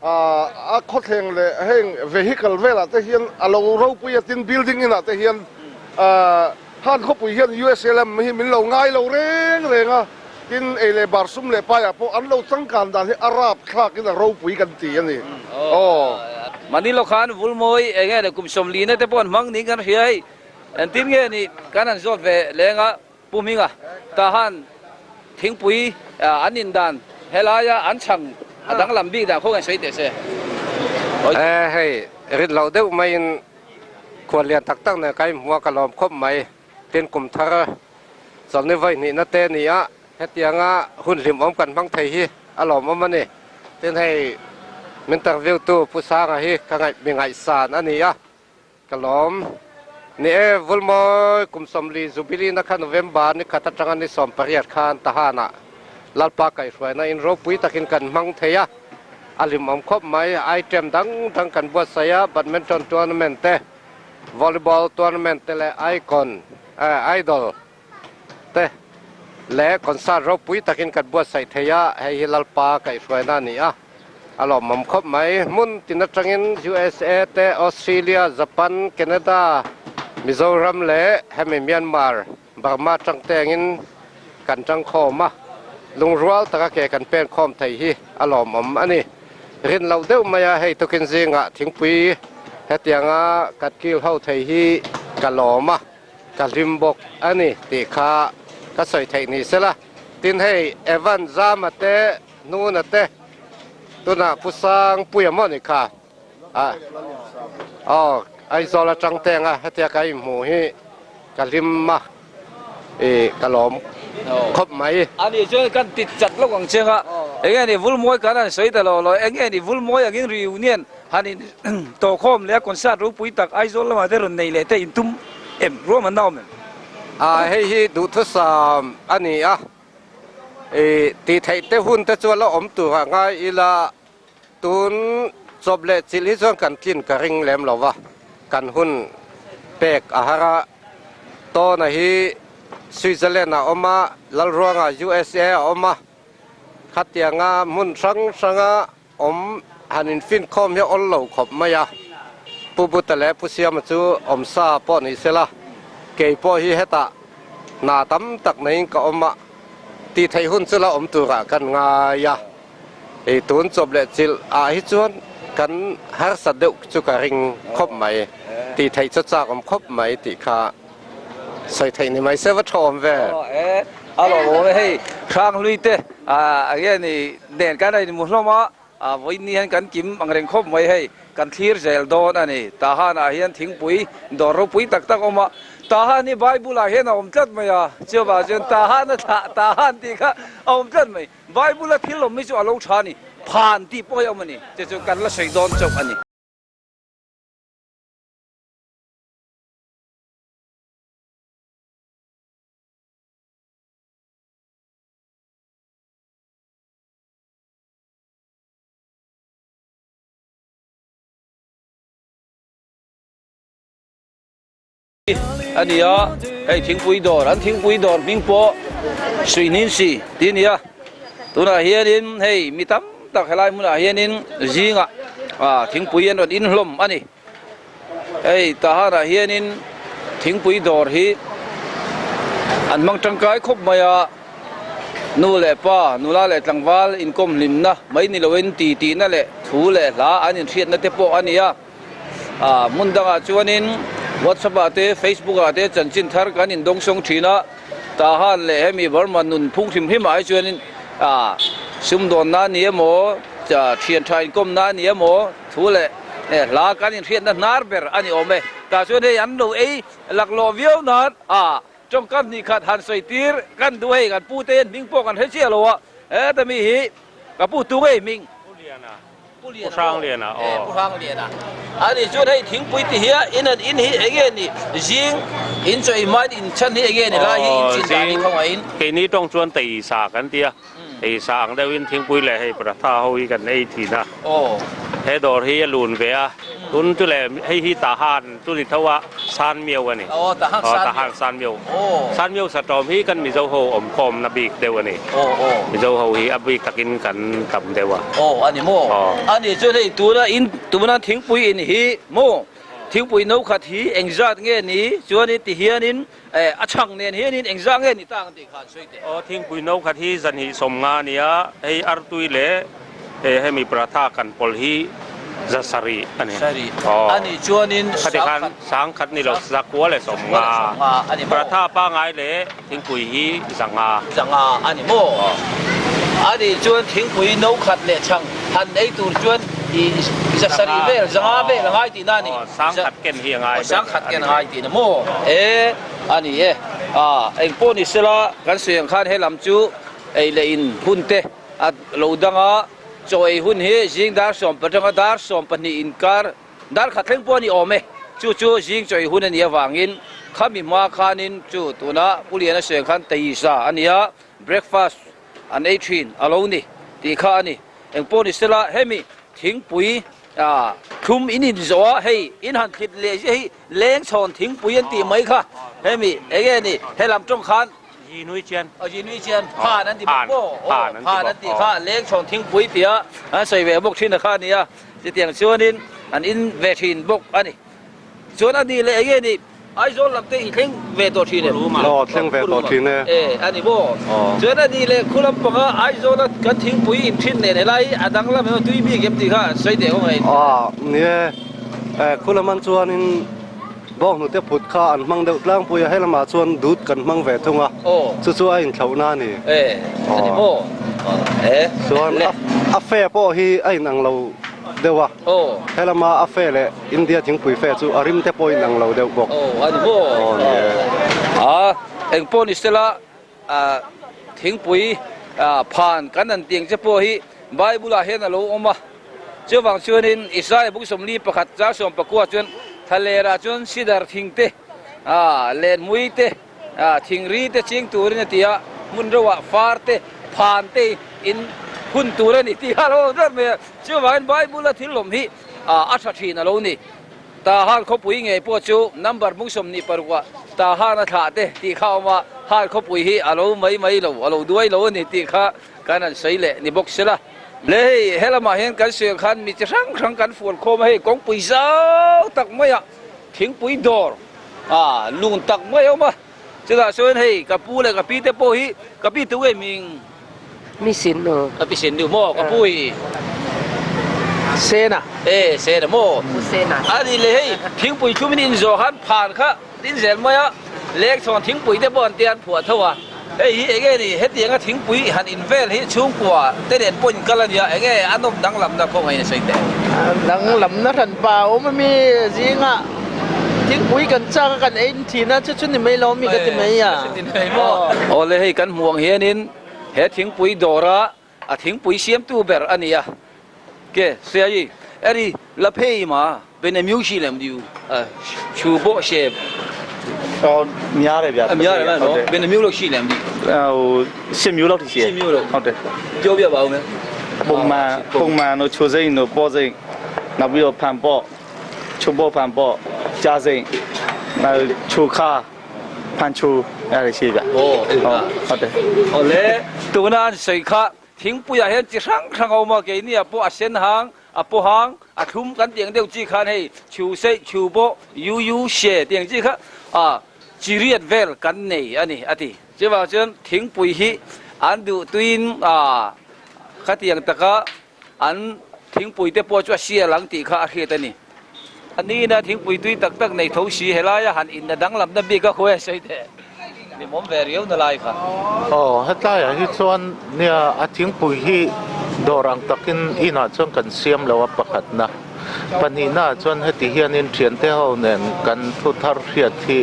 A khawthleng leh heng vehicle velah te hian a lo ropui a, tin building inah te hian Han khawpui hian USA lam hi min lo ngai lo reng reng a, tin ei leh bar sum leh paiah pawh an lo changkan dan hi a rap thlakin a ropui kan ti a ni. Aw. Manilo khan Vulmawi eng nge le kum 40 na te pawh an hmang niin kan hria hei, engtin nge ni kan han zawt ve leng a. Pu Hminga Tahan thingpui an in dan helaia an chhang a danglam bik dan khawngaih sawi teh se. E hei rit loh deuh maiin khuan lian tak tak nen ka inhmu a, ka lawm khawp mai. Tin kum thar chawlhni vawi hnihna te ni a, hetianga hun hlimawm kan hmang thei hi a lawmawm a ni. Tin hei min interview tu Pu Sanga hi ka ngaih mi ngaihsan a ni a. Ka lawm. Ni e, Vulmawi kum 40 Jubilee na kha November ni khat atanga ni 18 khan Tahanah Lalpa kaihhruaina in ropui takin kan hmang thei a, a hlimawm khawp mai. Item dang dang kan buatsaih a, Badminton tournament te, Volleyball tournament te leh Icon, Idol te leh concert ropui takin kan buatsaih thei a, hei hi Lalpa kaihhruaina a ni a, a lawmawm khawp mai. Hmun tin atangin USA te, Australia, Japan, Canada, Mizoram leh hemi Myanmar, Burma atang te angin kan tangkhawm a. Lungrual taka ke kan pen khawm thei hi a lawmawm a ni. Rin loh deuh mai a, hei tukin zingah thingpui hetianga kan kil ho thei hi ka lawm a, ka hlim bawk a ni tih kha ka sawi theih ni sela. Tin hei Evan Zama te Hnuna te tunah Pu Sangpuia maw ni kha a aw Aizawl atang te anga hetia ka inhmuh hi ka hlim a i ka lawm khawp mai. Ani chuan kan ti chat lawk ang cheng a, enge ni Vulmawi kan han sawi ta lo lo, enge ni Vulmawi angin reunion han in tawhkhawm leh a concert ropui tak Aizawl lamah te rawn nei leh te intum em ruam an awm em? A hei hi duhthusam a ni a, I tih theih te hun te chu a la awm tur a ngai ila, tun chawp leh chilh hi chuan kan tlin ka ring lem lo va, kan hun pek a har a. Tawna hi Switzerland ah awm a, Lalruanga USA ah awm a, khatianga hmun hrang hranga awm han infinkhawm hi a awl lo khawp mai a. Pu Buta leh Pu Siama chu awmsa pawh ni sela, kei pawh hi hetah hna tam tak neiin ka awm a, tih theih hun chu la awm turah kan ngai a. Hei tun chawp leh chilh ah hi chuan kan harsat deuh chu ka ring khawp mai, tih theih chu chak awm khawp mai tih kha sawi theih ni mai se va tha awm ve. A lo awm e hei Hranghlui te enge ni nen kan a inmu hlawm a, vawiin ni hian kan kim ang reng khawp mai hei kan thlir zel dawn a ni. Tahan ah hian thingpui dawr ropui tak tak a awm a, Tahan hi Bible ah hian a awm tlat mai a, chuvang chuan Tahan a thlah Tahan tih kha a awm tlat mai. Bible a thil awm hi chu a lo tha a ni, phan tih pawh hi a awm a ni, chu chu kan la sawi dawn chauh a ni. A ni a, hei thingpui dawr, an thingpui dawr hming pawh Suihnin si tih a ni a, tunah hianin hei mi tam tak helai hmunah hianin zingah thingpui an rawn inhlawm a ni. Hei Tahanah hianin thingpui dawr hi an hmang tangkai khawp mai a, nu leh pa, nula leh tlangval inkawm hlimna mai ni loin titihna leh thu leh hla an inhriatna te pawh a ni a, hmun dangah chuanin WhatsApp ah te Facebook ah te chanchin thar kan indawng sawng thin a, Tahan leh hemi Burma nun phung hrim hrim ah hi chuanin sumdawnna a ni emaw thian tha inkawmna a ni emaw Thu leh hla kan inhriatna hnar ber a ni awm e. Tah chuan hei an lo ei laklawh viau nan a tawngkam hnih khat han sawi tir kan duh hei kan pu te hian hming pawh kan hre chiah lo a, heta mi hi ka pu tu ngei hming? Pu Liana. Pu Liana Pu Hrang Liana aw. Pu Hrang Liana. A nih chuan hei thingpui ti hia in han in hi enge ni zing in chaw i hmain in chhan hi enge ni lai hi in chin dan hi khawngaih in. Keini tawng chuan tei sa kan ti a. Ei sa ang deuhin thingpui leh hei paratha ho hi kan ei thin a. He dawr hi a lun ve a, tun chu leh hei hi Tahan chu ni tho a, San Miau a ni. Aw Tahan San Miau. San Miau satawm hi kan Mizo ho awm khawmna bik deuh a ni. Mizo ho hi a bik takin kan tam deuh a. Aw a ni maw? A ni chuan hei tuna in tuna thingpui in hi maw thingpui no khat hi engzat nge ni chuanin tihianin A chhang nen hianin engzah nge ni ta ang tih kha an sawi teh. Aw, thingpui no khat hi zanhnih 50 a ni a, hei artui leh hemi paratha kan pawlh hi za sarih a ni. Sarih a nih chuanin Khati khan 10,000 ni lo, 150. A ni maw? Paratha pangai leh thingpui hi 500. 500 a ni maw? A nih chuan thingpui no khat leh chhang han ei tur chuan i 700 vel, 500 vel a ngai tihna a ni. 10,000 ken hi a ngai ber. 10,000 ken a ngai tihna maw? E, a ni e. A, eng pawh ni sela, kan sawi ang khan he lam chu ei leh in hun te a lo dang a, chaw ei hun hi zing dar sawm patanga dar 12 inkar dar khat thleng pawh a ni awm e. Chu chu zing chaw ei hun a nih avangin khami hma khanin chu tuna Pu Liana sawi ang khan teisa a ni a, breakfast an ei thin a lo ni tih kha a ni. Eng pawh ni sela hemi thingpui thlum in in zawh a, hei in han thlit leh ziah hi leng chhawn thingpui an tih mai kha hemi eng nge ni helam tawng khan Yi nui chian aw yi nui chian phan an ti bawk maw aw phan an tih kha leng chhawn thingpui tia an sawi ve bawk thin a kha a ni a, chutiang chuanin an in ve thin bawk a ni. Chuan a nih leh eng nge ni. Aizawl lam te i thleng ve tawh thin em? Aw, thleng ve tawh thin e. E, a ni maw? Chuan a nih leh khu lampanga Aizawla kan thingpui in thin nen helai hi a danglam emaw tui bik em tih kha sawi teh kawng a in. Aw, ni e. E, khu laman chuanin bawnghnute phut kha an hmang deuh tlangpui a, he lamah chuan dut kan hmang ve thung a, chu chu a inthlauhna a ni. E, a ni maw? E, Chuan a fe pawh hi a inang lo deuh a. He lama a fe leh India thingpui fe chu a rim te pawh in ang lo deuh bawk. Aw a ni maw? Aw ni e. A eng pawh ni sela thingpui phan kan han tih ang che pawh hi Bible ah hian a lo awm a. Chuvang chuanin Isaiah buk 41 chang 19 chuan Thalerah chuan sidar thing te, lenmui te, Thingri te ching turin a ti a, hmun reuhah far te, phan te in hun tur a ni tih a lo awm tlat mai a. Chuvangin Bible a thil lawm hi a tha thin a lo ni. Tahan khawpui ngei pawh chu number bung 26 ah Tahan a thlah te tih kha a awm a, Han khawpui hi a lo mai mai lo, a lo duai lo a ni tih kha kan han sawi leh ni bawk sela. Le hei helamah hian kan sawi ang khan mi chi hrang hrang kan fual khawm a, hei kawngpui zau tak maiah thingpui dawr A lung tak mai a awm a, chutah chuan hei ka pu leh ka pi te pawh hi ka pi tu nge hming? Mi sin nu. Ka pi sin nu maw ka pu hi? Sena. E Sena maw? Sena. A ni leh hei thingpui thlum in inzawh khan phan kha tin zel mai a, lengchhawn thingpui te pawh an tia an phuah tho a, hei hi enge ni hetianga thingpui han in vel hi chhungkua te nen pawh in kal a nia, enge a nawm danglamna khawngaih in a sawi teh? Danglamna hranpa a awm ami zingah. Thingpui kan chak a kan ein thin a, chu chu ni mai lo mi ka ti mai a. Awle hei kan hmuh ang hianin he thingpui dawra a thingpui siamtu ber a ni a, ke Siaii eri la phei ma bene miu shi lem diu a chu pawh she Aw mia le bia mia le no bene miu lo shi lem di Aw she miu lo ti she she miu loဟုတ်တယ် ပြောပြပါဦးမယ် ပုံမှန်ပုံမှန်တို့ချိုစိမ့်တို့ပေါ်စိမ့်နောက်ပြီးတော့ဖန်ပေါ့ ချိုပေါ့ဖန်ပေါ့ကြားစိမ့်နောက်ချိုခါဖန်ချိုအဲ့ဒါရှိဗျ ဟုတ် ဟုတ်တယ် ဟောလေတူနာစိခါthingpuiah hian chi hrang hrang a awm a keini ah pawh a sen hang a paw hang a thlum kan tih ang deuh chi khan hei chhu seih chhu pawh yu yu she tih ang chi kha ah chi riat vel kan nei a ni a ti chuvang chuan thingpui hi an duh tuiin ah khatiang taka An thingpui te pawh chu a sial ang tih kha a hriat a ni. A nina thingpui tui tak tak nei tho si helaia han inna danglamna bik a khawi a sawi teh limawm ve riau na lai kha. Aw, hetlaiah hi chuan nia a thingpui hi dawr ang takin inah chuan kan siam lo a pakhatna. Pahnihnaah chuan heti hianin thiante ho nen kan thu thar hriat hi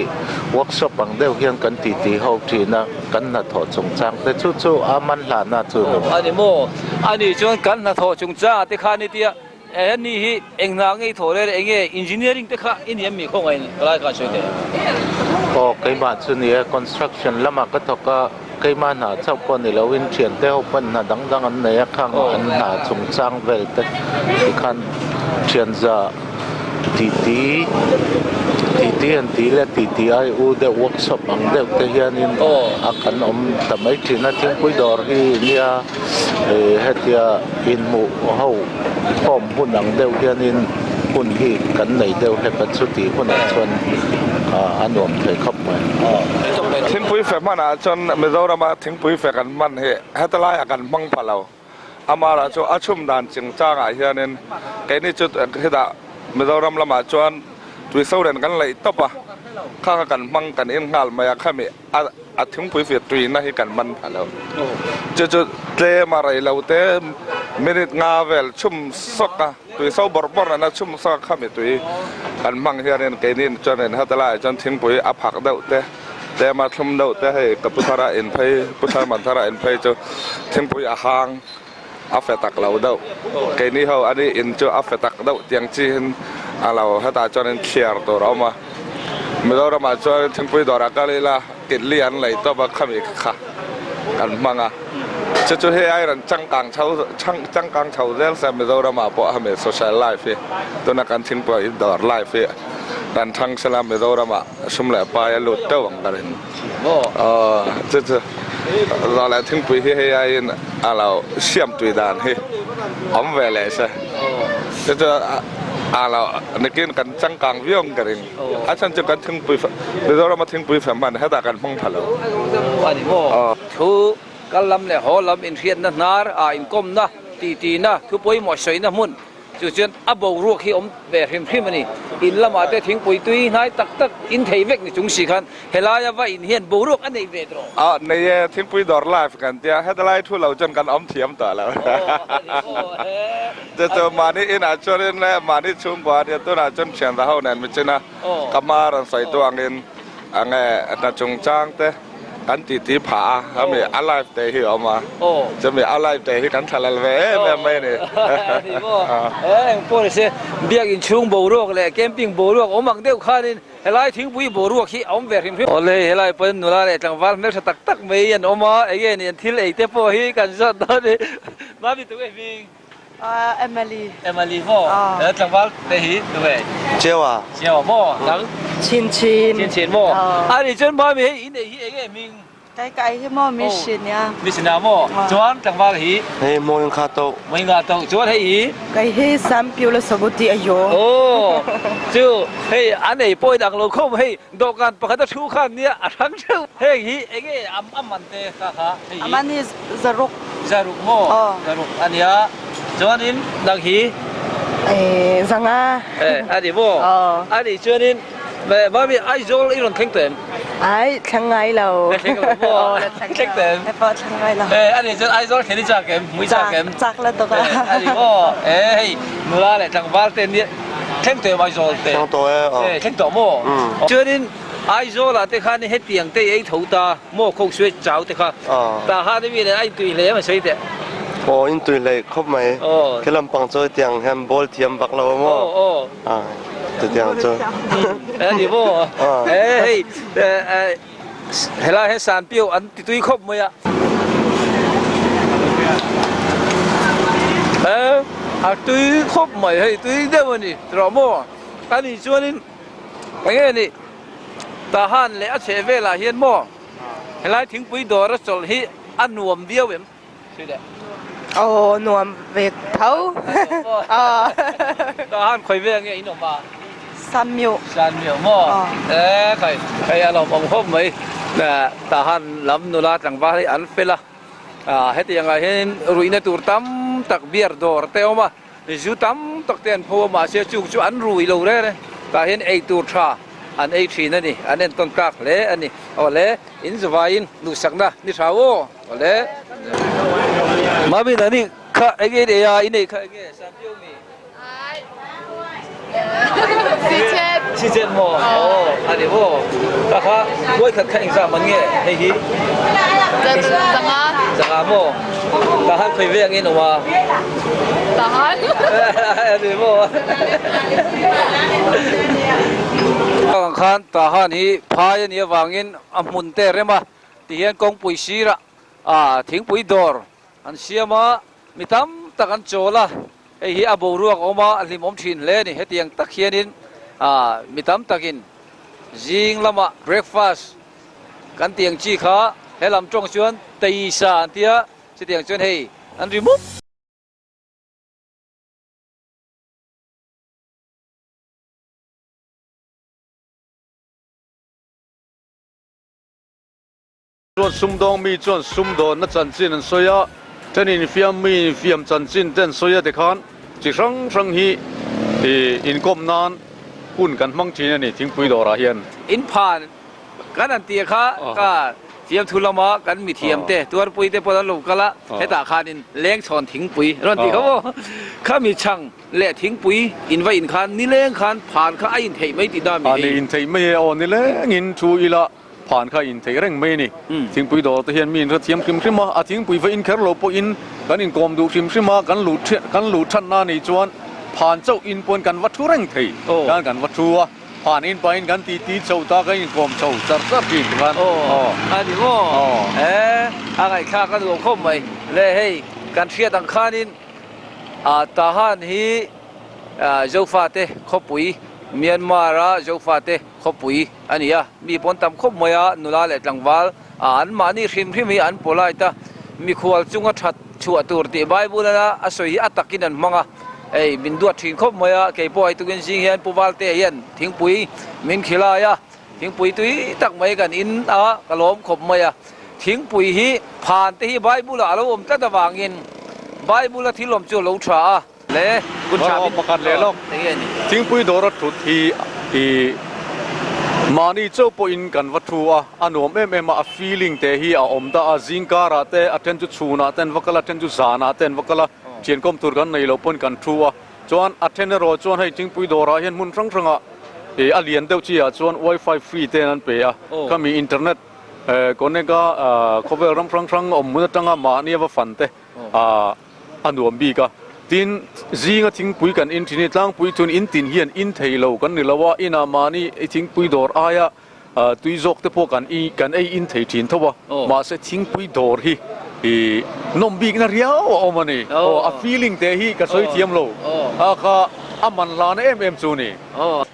workshop ang deuh hian kan titi ho thin a, kan hnathawh chungchang te chu chu a man hlahna chu ni. A ni maw? A nih chuan kan hnathawh chungchangah te khan i tia he ni hi eng hna nge i thawh rel eng nge engineering te kha i ni em mi khawngaih in ka lai khan sawi teh. Aw keimah chu ni e, construction lamah ka thawk a. Keimah hna chauh pawh ni loin thiante ho pawn hna dang dang an nei a, khang an hna chungchang vel te tikhan thianza titi titi an ti leh titi ai u deuh workshop ang deuh te hianin a kan awm ta mai thin a, thingpui dawr hi nia ih hetia inhmuh ho khawm hun ang deuh hianin hun hi kan nei deuh hlek a chutih hunah chuan a nuam thei khawp mai. Thingpui fe hmanah chuan Mizorama thingpui fe kan hman hi heta laiah kan hmang pha lo. Amara chu a chhum dan chingchangah hianin keini chu hetah Mizoram lamah chuan tuisoren kan laih tawp a, kha kha kan hmang kan in nghal mai a, khami a thingpui fe tuina hi kan man pha lo. Chu chu tlem a rei lo te minute nga vel chhum sawk a, tui so bawrh bawrh nana chhum sawk a khami tui kan hmang hianin keini chuanin heta laiah chuan thingpui a phak deuh te tlem a thlum deuh te hei ka pu thara in phei pu thar man thara in phei chu thingpui a hang a fe tak lo deuh keini ho ani in chu a fe tak deuh tiang chiin a lo hetah chuanin thliar tur a awm a Mizoramah chuan thingpui dawrah kal ila titli an lei tawp a khami kha kan hmang a chu chu hei ai rawn changkang chho changkang chho zel se Mizoramah pawh hemi social life hi tuna kan thingpui dawr life hi kan thang sela Mizoramah sum leh pai a lut teuh ang ka rin aw chu chu zawh leh thingpui hi hei aiin a lo siam tui dan hi awm ve leh se chu chu. A lo nikin kan changkang viau ang ka ring. A chhan chu kan thingpui Mizorama thingpui fe hman hetah kan hmang pha lo. A ni maw? Thu kal lam leh haw lam inhriatna hnar ah inkawmna, titina, thu pawimawh sawina hmun Chu chuan a boruak hi awm ve hrim hrim a ni. In lamah te thingpui tui hnai tak tak in thei vek ni chung si khan helaia va in hian boruak a nei ve tawh. A nei e, thingpui dawr live kan tia, hetlai thu lo chuan kan awm thiam tawh lo. Chu chu mahni inah chuanin leh mahni chhungkua ania tunah chuan thian za ho nen mi chin a, ka hma rawn sawi tu angin enge hna chungchang te, Kan titi phah a, hemi a live te hi a awm a, chumi a live te hi kan thlalel ve em em mai a ni. Ni maw? Eng pawh ni se, biak inchhung boruak leh camping boruak awm ang deuh khanin helai thingpui boruak hi a awm ve hrim hrim. Awle, helai pawhin nula leh tlangval hmeltha tak tak mai an awm a, enge ni an thil ei te pawh hi kan zawt dawn a ni. Mami tu nge hming? Emily. Emily maw? He tlangval te hi tu nge? Chewa. Chewa maw? Nang? Chin Chin. Chin Chin maw? A nih chuan mami hei in ei hi enge hming? Kai ka ei hi maw Mission ya. Mission a maw? Chuan tlangval hi? Hei Mawing kha to. Mawing kha to. Chuan hei hi? Kai hi Sampiu le Sabuti a yo. Oh. Chu hei an ei pawh in ang lo khawm hei dawhkan pakhat a thu khan nia a hrang theuh. Heng hi enge a man te kha kha hei hi? A man hi Zaruk. Zaruk maw? Aw. Zaruk a nia. Chuanin nang hi? Eh, zanga. Eh, a ni maw? Aw. A nih chuanin Mami, Aizawl i rawn thleng tawh em? Ai, thleng ngai lo. La thleng lo maw? Aw, la thleng lo. Thleng tawh em? He pawh thleng ngai lo. Eh, a nih chuan Aizawl thlen i chak em? Hmui chak em? Chak la tawk a. Eh, a ni maw? Eh, hei, nula leh tlangval te nia thleng tawh em Aizawl te? Thleng tawh e, aw. Eh, thleng tawh maw? Chuanin Aizawlah te khan hetiang te i ei tho ta. Maw kho suai chau te kha ta ha te mi nen a intui hle mai sawi teh. Aw intui hlei khawp mai. Khi lampang chu tiang hian ball thiam vak lo a maw? Aw chutiang chu. A ni maw? E hei helai hian sanpiau an ti tui khawp mai a. E a tui khawp mai hei tui deuh a ni tawh maw? A nih chuanin eng nge ni? Tahan leh a chheh velah hian maw helai thingpui dawr a chawlh hi a nuam viau em? Sui leh. Aw nuam ve tho. Tahan khawi vel nge in awm a? Sanmiu. Sanmiu maw? E khai hei a lawmawm khawp mai. Tahan lam nula tlangval hi an fel a, hetiang ah hian ruihna tur tam tak beer dawr te a awm a. Zu tam tak te an pho a, mahse chung chu an rui lo reng e. Tah hian ei tur tha an ei thin a ni, an entawn tlak hle a ni. Awle, in zavaiin duhsakna ni tha aw. Awle. Mami nani kha enge in ei a, in ei kha enge Sanpiau mi? Sichen. Sichen maw? Aw, a ni maw? Kha kha kuai khat kha engzah man nge hei hi? Zanga. Zanga maw? Tahan khawi ve angin awm a. Tahan. Ani maw? Ang khan Tahan hi phai a nih avangin a hmun te rem a, tihian kawngpui sirah ah thingpui dawr an siam a, mi tam tak an chawl a, hei hi a boruak a awm a, a hlimawm thin hle a ni. Hetiang tak hianin ah mi tam takin zing lamah breakfast Kan tiang chi kha he lam tawng chuan Teisa an tia, chutiang chuan hei an ri mup. Chuan sumdawng mi chuan sumdawnna chanchin an sawi a, then infiam mi infiam chanchin te an sawi a tikhan chi hrang hrang hi inkawm nan hun kan hmang thin a ni thingpui dawrah hian. Inphan Kan an tih kha ka fiamthu lama kan mithiam te tuarpui te pawh an lo kal a, hetah khanin lengchhawn thingpui rawn tih kha maw? Khami chhang leh thingpui in va in khan nileng khan phan kha a intheih mai tih dan mi A ni intheih mai e aw, nilengin thu ila phan kha a intheih reng mai a ni. Thingpui dawr te hian mi in hrethiam hrim hrim a, a thingpui va in kher lo pawhin kan inkawm duh hrim hrim a, kan luh kan luh thatna nih chuan phan chauh in pawn kan va thu reng thei, kan kan va thu a. Phan in pahin kan ti ti chho ta ka inkawm chho char char thin ti khan. Aw a ni maw? E a ngaihthlak a nuam khawp mai. Le hei kan hriat ang khanin ah Tahan hi Zofate khawpui Myanmar a Zofate khawpui a ni a, mi pawn tam khawp mai a, nula leh tlangval an mahni hrim hrim hi an polite a, mikhual chunga that chhuah tur tih Bible a sawi hi a takin an hmang a. Hei min duat thin khawp mai a, kei pawh hei tukin zing hian Pu Valtea hian thingpui min khilai a, thingpui tui tak mai kan in a, ka lawm khawp mai a. Thingpui hi phan te hi Bible ah a lo awm tlat avangin Bible a thil awm chu a lo tha a. Le hun tha min pakhat leh lawk. Thingpui dawra thut hi i mahni chauh pawhin kan va thu a, a nuam em em a, a feeling te hi a awm ta a, zingkarah te a then chu chhunah te an va kal a, a then chu zanah te an va kal a, thiankawm tur kan nei loh pawn kan thu a, chuan a then erawh chuan hei thingpui dawrah hian hmun hrang hrangah i a lian deuh chi ah chuan wifi free te an pe a, khami internet connect a khawvel ram hrang hrang awm hmun atanga mahni a va fan te a a nuam bik a. Tin, zinga thingpui kan in thin hi tlangpui chuan in tin hian in thei lo kan ni lo a, inah mahni thingpui dawr aia tui zawk te pawh kan i kan ei in thei thin tho a, mahse thingpui dawr hi i nawm bikna riau a awm a ni. Aw, a feeling te hi ka sawi thiam lo a kha a man hlana em em chu ni.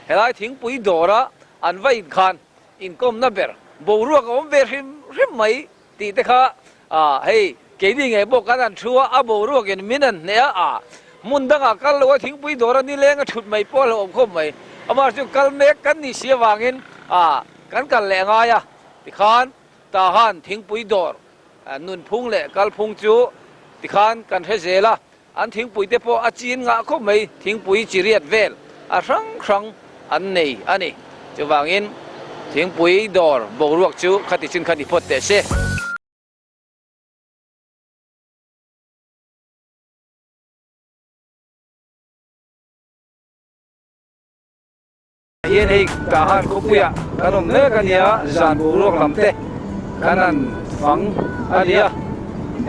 Helai thingpui dawra an va inkhan inkawmna ber boruak a awm ve hrim hrim mai Tih te kha ah hei keini ngei pawh kan han thu a, a boruakin min han hneh a, ah hmun dangah kal lo a thingpui dawr a nileng a thut mai pawh a hlauhawm khawp mai. Amah chu kal mek kan nih si avangin ah kan kal leh ngai a, tikhan Tahan thingpui dawr nunphung leh kalphung chu tikhan kan hre zel a, an thingpui te pawh a chin ngah khawp mai, thingpui chi riat vel a hrang hrang an nei a ni. Chuvangin thingpui dawr boruak chu khati chin kha ni phawt teh se. Hian hei Tahan khawpuiah kan awm mek a nia, zan boruak lam te kan han fang a nia.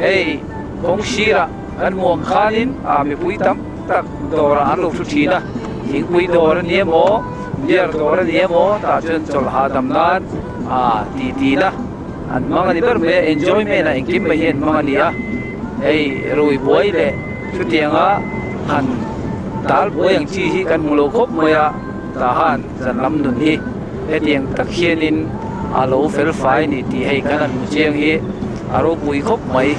Hei kawng sirah kan hmu ang khanin ah mipui tam tak dawrah an lo thu thin a, thingpui dawr a ni emaw, beer dawr a ni emaw tah chuan chawlh hahdam nan ah ti tin a an hmang a ni ber mai a, enjoyment ah engkim mai hi an hmang a ni a. Hei rui buai leh chutianga han tal buai ang chi hi kan hmu lo khawp mai a, Tahan zan lam nun hi hetiang tak hianin a lo fel fai a ni tih hei kan han hmu chiang hi a ropui khawp mai.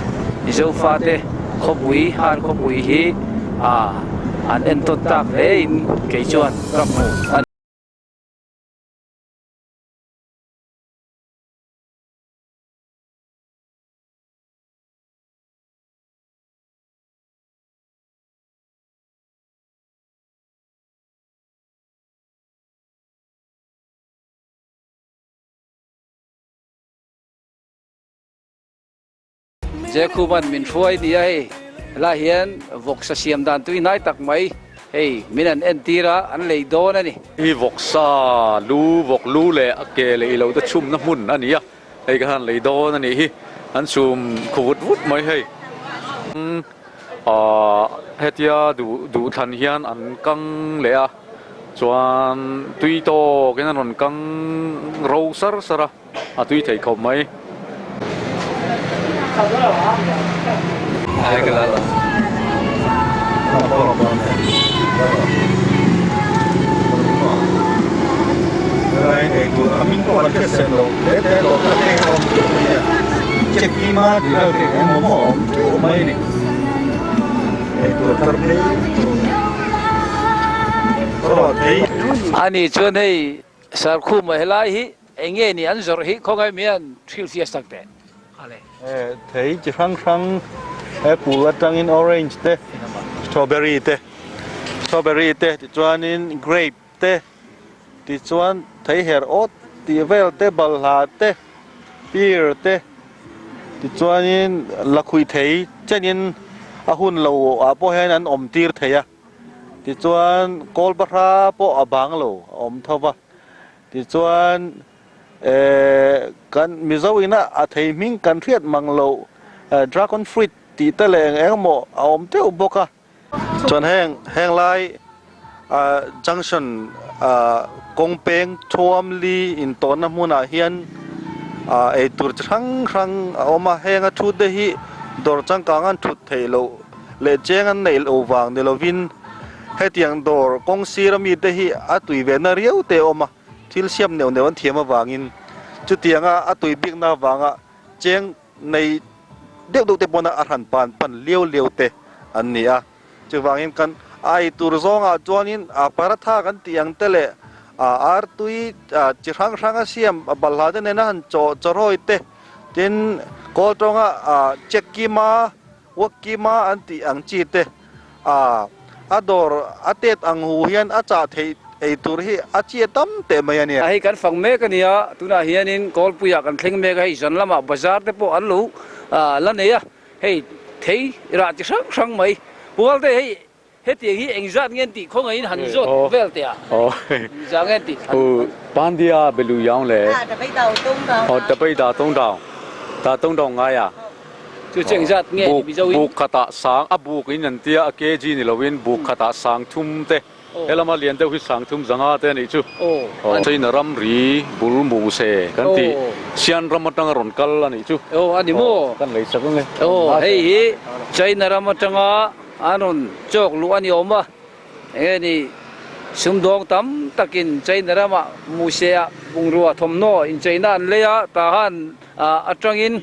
Zofate khawpui Han khawpui hi an entawn tak hle in kei chuan ka hmu a ni. Jekhuban min hruai nia hei helai hian vawksa siam dan tui hnai tak mai hei min an entir a an lei dawn a ni. Hi vawksa lu vawk lu leh a ke leh ilo te chhumna hmun a ni a. Hei ka han lei dawn a nih hi, an chhum khu vut vut mai hei. Ahh hetia duh duh thlan hian an kang leh a, chuan tui tawkin an rawn kang ro sar sar a, a tui thei khawp mai. Ani chuan hei Sarkhuma helai hi Eng nge ni an zawrh hi khawngaih mi an hrilhfiah sak teh ale. Thei chi hrang hrang apple atangin orange te strawberry te strawberry te tichuanin grape te tichuan thei her awt tih vel te balhla te pear te tichuanin lakhuih thei chenin a hun lo ah pawh hian an awm tir thei a tichuan kawl bahra pawh a bang lo a awm tho va. Tichuan, kan Mizo ina a thei hming kan hriat mang lo dragon fruit tih te leh eng eng emaw a awm teuh bawk a. Chuan heng heng lai junction kawng peng thuam li intawnna hmunah hian eitur chi hrang hrang a awm a, heng a thute hi dawr changkang an thut theih loh leh cheng an neih loh vang ni lovin Hetiang dawr kawng sira mite hi a tui ve na riau te a awm a, thil siam neuh neuh an thiam avangin chutianga a tui bikna avanga cheng nei deuh deuh te pawna a hran pan pan liau liau te an ni a. Chuvangin kan A ei tur zawngah chuanin paratha kan tih ang te leh artui chi hrang hrang a siam balhla te nena han chaw chawrawi te tin kawl tawnga check kima work kima an tih ang chi te a dawr a tet ang hu hian a chah theih ei tur hi a chi a tam teh mai a ni. Hei kan fang mek a nia, tunah hianin Kawlpuiah kan thleng mek a, hei zan lamah bazar te pawh an lo la nei a. Hei thei rah chi hrang hrang mai. Pual te hei hetiang hi engzat nge an tih khawngaihin han zawt vel teh a. Engzat nge an tih? Pandia belu yaung le. Aw tabei da tong dao. Da tong dao ngai a. Chu chu engzat nge ni Mizo in? Buk khatah sang a buk in an tia a kg ni loin buk khatah sang thum te. He lama lian deuh hi sangthum zanga te a nih chu. China ram ri bul mu se kan tih Sian ram atanga rawn kal a nih chu. Aw a ni maw? Kan lei sak ang e. Aw hei hi China ram atanga an rawn chawk luh a ni awm a, enge ni sumdawng tam takin China ramah mu se ah bungrua thawmhnaw incheina an lei a, tahan atangin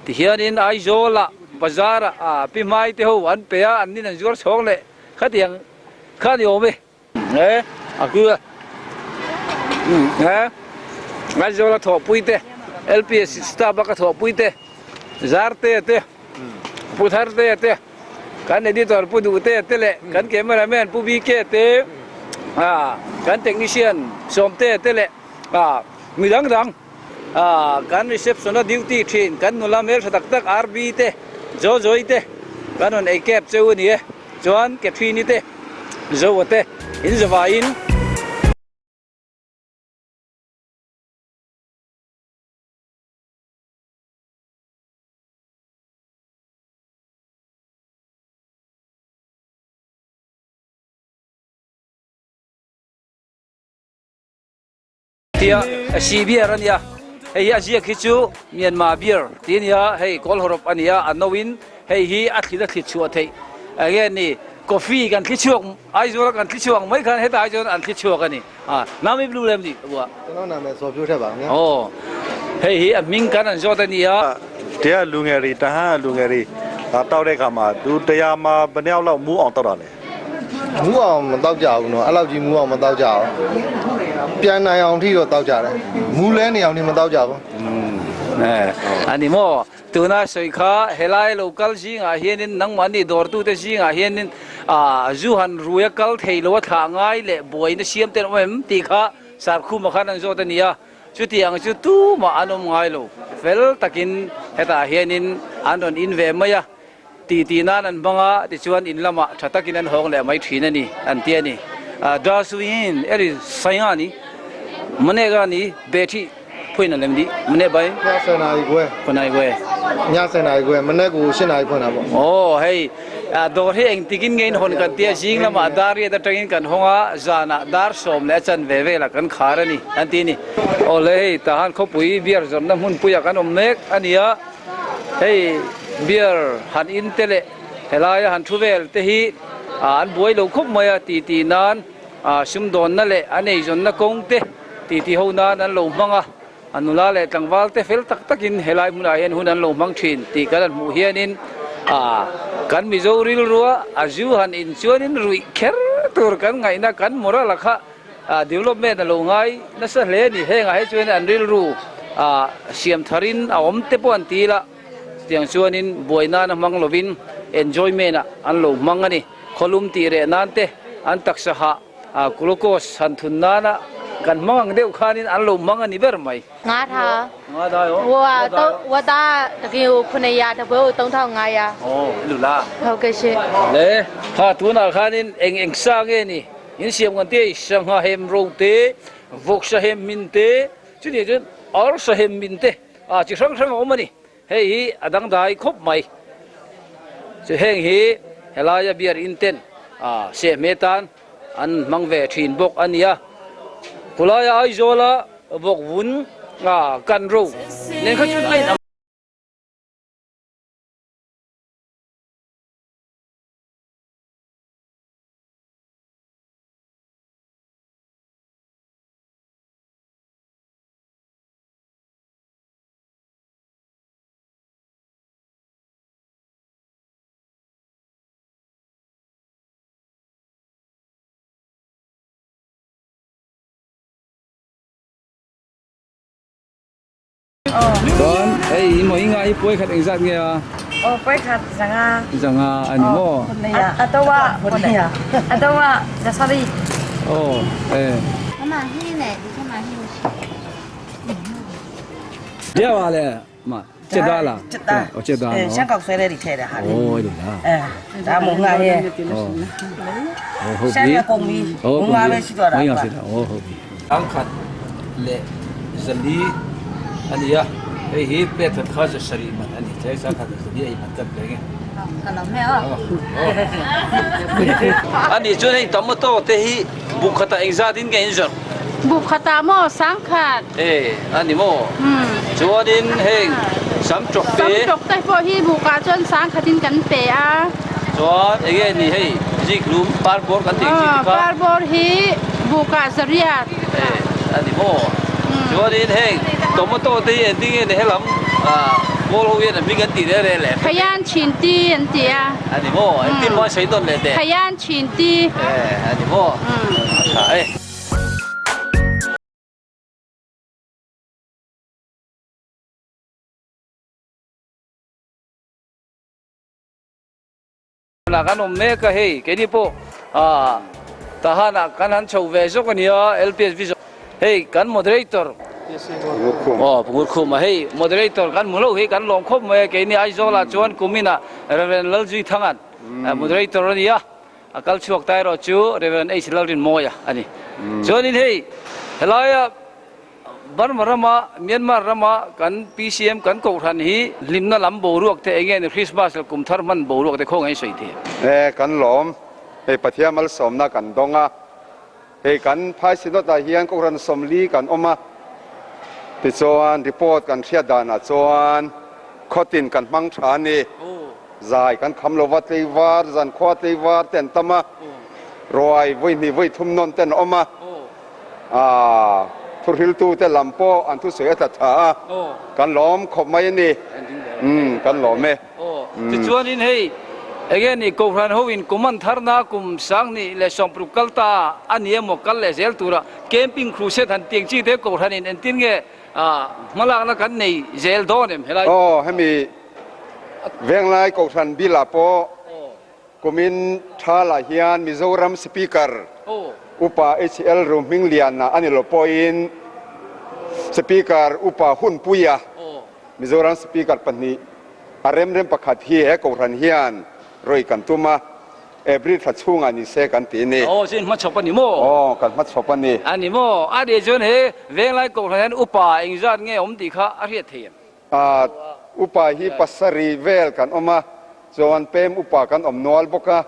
tihianin Aizawl ah bazar ah pi hmai te ho an pe a, an nin an zuar chhawng leh khatiang. Kha ni awm e. He a ku a. He Aizawl a thawhpui te LPS staff a ka thawhpui te Zar te te Pu Thar te te kan editor Pu Duh te te leh kan cameraman Pu BK te kan technician Sawm te te leh mi dang dang kan reception a duty thin kan nula hmeltha tak tak RB te Jojoy te kan rawn ei kep cheu a ni e. Chuan Catherine-i te, Zoa te in zavaiin. Tia si beer a nia, hei hi a ziak hi chu Myanmar beer tih a nia, hei kawl hawrawp a nia, a no in hei hi a thlit a thlit chhuah theih enge ni coffee kan thli chhuak Aizawl a kan thli chhuak ang mai khan hetah hi chuan an thli chhuak a ni, Nami blue lem ni bua aw hei hi a hming kan an zawt a nia. Tia lungeri taha lungeri tau re kha ma tu tia ma baniau lo mu ong tau da le. မူအောင်မတောက်ကြဘူးနော်အဲ့လောက်ကြီးမူအောင်မတောက်ကြဘူးပြန်နိုင်အောင်ထိတော့တောက်ကြတယ်မူလဲနေအောင်ထိမတောက်ကြဘူး Ani maw tuna sawi kha helai lo kal zingah hianin nangmahni dawrtute zingah hianin zu han rui a kal thei lo a thlah ngai leh buaina siam te an awm em tih kha Sarkhuma khan an zawt a ni a, chutiang chu tumah an awm ngai lo fel takin hetah hianin an rawn in ve mai a. Ti tih nan an hmang a, tichuan in lamah tha takin an hawng leh mai thin a ni, an ti a ni. Da suin eri sainga ni, mane ga ni be thi phuin an lem di, mane bai? Nya se nai kwe. Phu nai kwe. Nya se nai kwe, mane ku shin nai phu na bo. Aw, hei, dawr hi eng tikin nge in hawn kan tia, zing lamah dar riat atangin kan hawng a, zanah dar sawm leh a chan ve velah kan khar a ni, an ti a ni. Aw le, hei, tahan khawpui beer zawrhna hmunpuiah kan awm mek a ni a. Hei beer han in te leh helaia han thu vel te hi an buai lo khawp mai a ti tih nan sumdawnna leh an eizawnna kawng te ti ti ho nan an lo hmang a, a nula leh tlangval te fel tak takin helai hmunah hian hun an lo hmang thin tih kan han hmuh hianin kan Mizo rilrua a zu han in chuanin ruih kher tur kan ngaihna kan moral a kha Development a lo ngai nasa hle a ni. Hengah hi chuan an rilru siam tharin a awm te pawh an ti ila, chutiang chuanin buai nana hmang lovin enjoyment ah an lo hmang a ni. Khawlum tih reh nan te, an taksa hah glucose han thun nana kan hmang ang deuh khanin an lo hmang a ni ber mai. Nga tha. Nga tha yo. Wa to wa ta takin u khune ya ta bo tong thau nga ya. Oh, lu la. Ho ke she. Le, kha tunah khanin eng eng sa nge ni? In siam kan te sangha hem ro te, vawksa hem min te, chutiang chuan arsa hem min te a chi hrang hrang a awm a ni. Hei hi a dangdai khawp mai. Chu heng hi helaia beer in ten a sehme tan an hmang ve thin bawk a nia. Khulaia Aizawla vawk vun a kan ro nen kha chuan a inang. Chuan hei mohinga hi puai khat engzat nge a? Aw puai khat zanga. Zanga a ni maw? A to a a to a zasari. Aw e. Dia wa le ma che da la. 哦，这单哎，香港水来你切的哈。哦，对啦。哎，咱木阿耶。哦。哦，好比。公米，木阿没许多啦。哦，好比。Ang khat le zali ania hei hi plate khat kha za sarih man ani chai sa khat zali ei man tat leng e. Ani chuan hei tomato te hi buk khatah engzat in nge in zawrh? Buk khatah maw sangkhat? E ani maw? Chuanin heng sam tawk te. Sam tawk te pawh hi bukah chuan sangkhat in kan pe a. Chuan enge ni hei zikhlum parbawr kan tih ang chi te kha. Parbawr hi bukah zariat. E ani maw? Chuanin heng tomato te hi engtin nge ni helam kawl ho hian a hming an tih reh reh leh. Khayan chin ti an ti a. Ani maw? Engtin maw an sawi dawn leh teh? Khayan chin ti. E ani maw? A tha e. Tunah kan awm mek a hei keini pawh ah tahanah kan han chho ve zawk a nia LPS vision hei kan moderator aw Pungur Khum a hei moderator kan hmu lo hi kan lawm khawp mai a keini Aizawl ah chuan kumin ah Rev Lalzui Thangan moderator a nia a kal chhuak ta erawh chu Rev H Lalrinmawia a ni chuanin hei helaia Burma rama, Myanmar rama kan PCM kan kohhran hi hlimna lam boruak te enge ni Christmas leh kum thar hman boruak te khawngaih sawi thei em? E, kan lawm. Hei Pathian malsawmna kan dawng a. Hei kan phai Synod ah hian kohhran 40 kan awm a. Tichuan report kan hriat danah chuan khawtin kan hmang tha a ni. Zai kan kham lova tleivar, zankhua tleivar te an tam a. Ruai vawi hnih vawi thum nawn te an awm a. A thuhriltute lam pawh an thusawi a tla tha a, kan lawm khawp mai a ni. Umm, kan lawm e. Tichuanin hei, enge ni Kohhran hoin kum an tharna kum 2020 kal ta a ni emaw kal leh zel tura camping crusade han tiang chi te Kohhranin entin nge hmalakna kan nei zel dawn em helai? Aw, hemi Venglai Kohhran bilah pawh Kumin thalah hian Mizoram Speaker Upa HL Ruhmingliana a ni lo pawhin Speaker Upa Hunpuia Mizoram Speaker pahnih a remrem pakhat hi he Kohhran hian rawi kan tum a, April thla chhungah ni se kan ti a ni. Aw, chu in hmachhawp a ni maw? Aw, kan hmachhawp a ni. A ni maw? A nih chuan he Venglai Kohhran hian Upa engzat nge awm tih kha a hriat thei em? A upa hi pasarih vel kan awm a, chuan pem upa kan awm nual bawk a,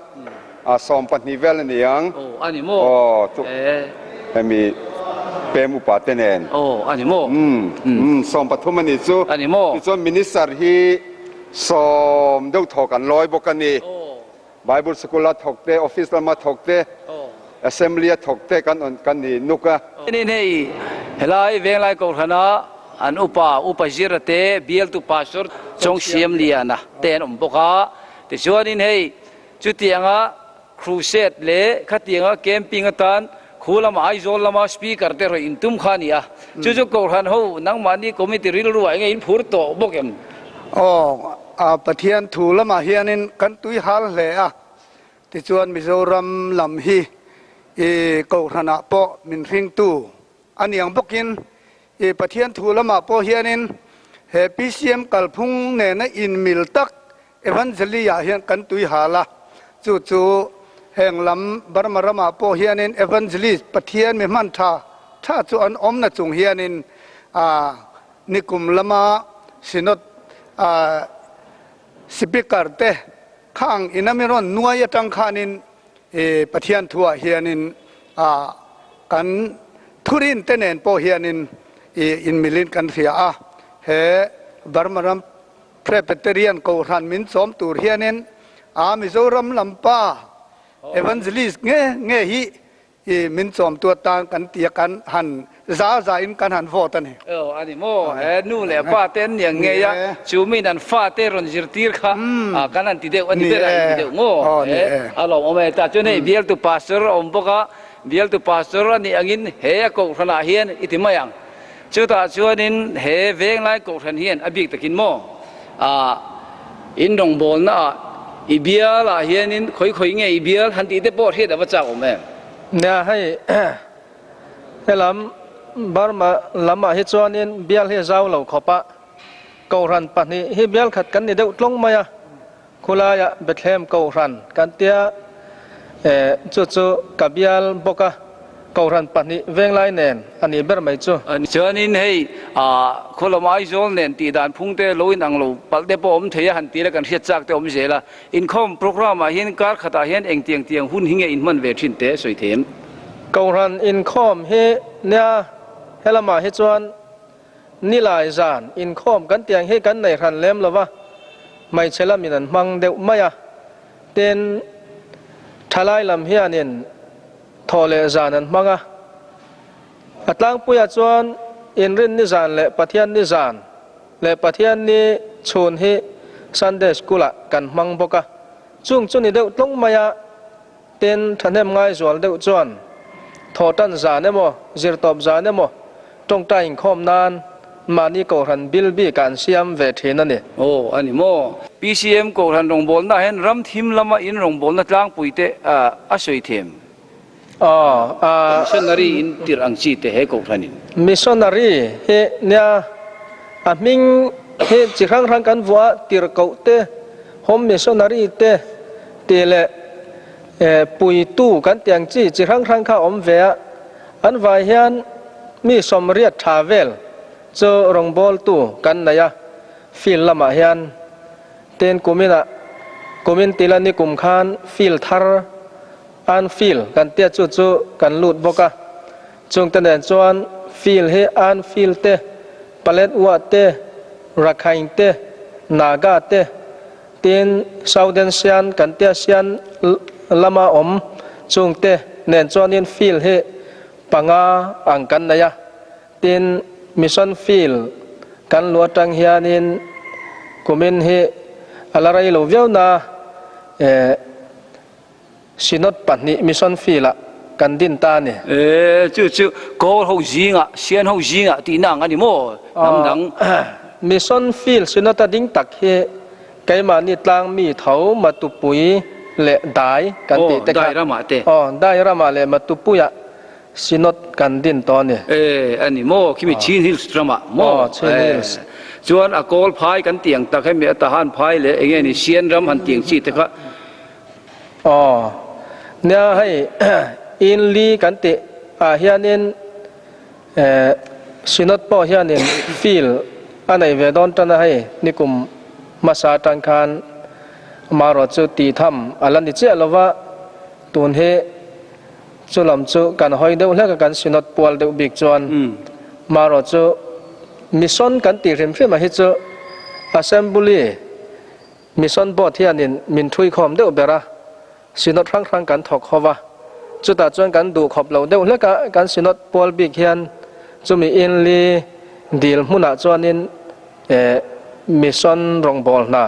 a 12 vel a ni ang. Aw, a ni maw? Aw, chu hemi pem upa te nen. Aw, a ni maw? Umm, umm, 13 a ni chu. A ni maw? Tichuan minister hi sawm deuh thaw kan lawi bawk a ni. Bible sikul a thawk te, office lama thawk te, assembly a thawk te kan awn kan ni nuk a. Nin hei helai Venglai Kohhrana an upa, Upa Zira te, Bialtu Pastor Chawngsiam Liana te an awm bawk a. Tichuanin hei chutianga crusade leh khatianga camping atan khu lama Aizawl lama speaker te rawn intum kha a ni a. Chu chu Kohhran ho nangmahni committee rilru ah enge in phur tawh bawk em? Aw, a Pathian thu lamah hianin kan tui hal hle a, tichuan Mizoram lam hi i Kohhranah pawh min hringtu a niang bawkin i Pathian thu lamah pawh hianin he PCM kalphung nena inmil tak Evangelia hian kan tui hal a, chu chu heng lam Burma ramah pawh hianin Evangelist Pathian mi hman tha tha chu an awm na chung hianin a nikum lama Synod a Speaker te khang ina mi rawn nuai atang khanin i Pathian thuah hianin a kan thurin te nen pawh hianin i inmilin kan hria a, he Burma ram Presbyterian Kohhran min chawm tur hianin a Mizoram lam pa Evangelist nge nge hi i min chawm tu atan kan ti a kan han za za in kan han vote a ni. Aw a ni maw? He nu leh pa te an niang ngei a, chu min an fa te rawn zirtir kha kan han ti deuh a ni ber a, an ti deuh maw? He a lawmawm e. Tah chuan hei bialtu pastor a awm bawk a, bialtu pastor a nih angin he a kohhranah hian i ti mai ang. Chutah chuanin he Venglai Kohhran hian a bik takin maw ah in rawngbawlna ah i bial ah hianin khawi khawi nge i bial han tih te pawh hriat a va chak awm em? Nia hei helam Burma lam ah hi chuanin bial hi a zau lo khawp a, Kohhran pahnih hi bial khat kan ni deuh tlawng mai a, Khulaiah Bethlehem Kohhran kan tia e, chu chu ka bial bawk a, Kohhran pahnih venglai nen a nih ber mai chu. Chuanin hei khualam Aizawl nen tih dan phung te lo inang lo palh te pawh awm thei a, han ti la kan hriat chak te awm zel a. Inkhawm programme ah hian kar khatah hian engtiang tiang hun hi nge inhman ve thin te sawi thei em? Kohhran inkhawm hi nia helamah hi chuan Nilai zan inkhawm kan tiang hi kan nei hran lem lo va, hmeichhe lamin an hmang deuh mai a. Tin, thalai lam hianin thawh leh zan an hmang a. A tlangpuiah chuan Inrin ni zan leh Pathian ni zan leh Pathian ni chhun hi Sunday School-ah kan hmang bawk a. Chung chu ni deuh tlung mai a. Tin, thahnem ngaizual deuh chuan thawhtan zan emaw, zirtawp zan emaw tawngtai inkhawm nan mahni kohhran bil bik ah an siam ve thin a ni. Aw, a ni maw? PCM kohhran rawngbawlna ah hian ram thim lama in rawngbawlna tlangpui te a sawi them. Aw, a. Missionary in tirh ang chi te he kohhran in. Missionary hi nia a hming hi chi hrang hrang kan vuah a, tirh koh te, Home missionary te tih leh puitu kan tih ang chi chi hrang hrang kha a awm ve a, an vai hian mi sawmriat tha vel chu rawngbawltu kan nei a, field lamah hian tin kuminah kumin tila ni kum khan field thar an field kan tia chu chu kan lut bawk a, chungte nen chuan field hi an field te Paletwa te, Rakhine te, Naga te, tin Southern Sian kan tia Sian lama awm chung te nen chuanin field hi panga ang kan nei a, tin Mission field kan luh atang hianin kumin hi a la rei lo viau na eh Synod pahnih mission field-ah kan din ta a ni. E, chu chu Kawl ho zingah, Sian ho zingah tihna ang a ni maw? Hnam dang. Mission field Synod-a ding tak hi keimahni tlang mi tho Matupui leh Dai kan tih te kha. Aw, Dai ramah te. Aw, Dai ramah leh Matupuiah Synod kan din tawh a ni. E, a ni maw? Khimi Chin Hills ramah maw? Aw, Chin Hills. E, chuan a Kawl phai kan tih ang tak hemi a Tahan phai leh enge ni Sian ram han tih ang chi te kha. Aw, nia hei in li kan tih ah hianin eh Synod pawh hianin field a nei ve dawn tan a hei nikum hmasa atang khan amaherawh chu tih tham a la ni chiah lova tun hi chu lam chu kan hawi deuh hlek a kan Synod pual deuh bik chuan amaherawh chu Mission kan tih hrim hrim a hi chu Assembly Mission Board hianin min thuikhawm deuh ber a, Synod hrang hrang kan thawk ho va, chutah chuan kan duh khawp lo deuh hlek a, kan Synod pual bik hian chumi inli dil hmunah chuanin eh Mission rawngbâwl hna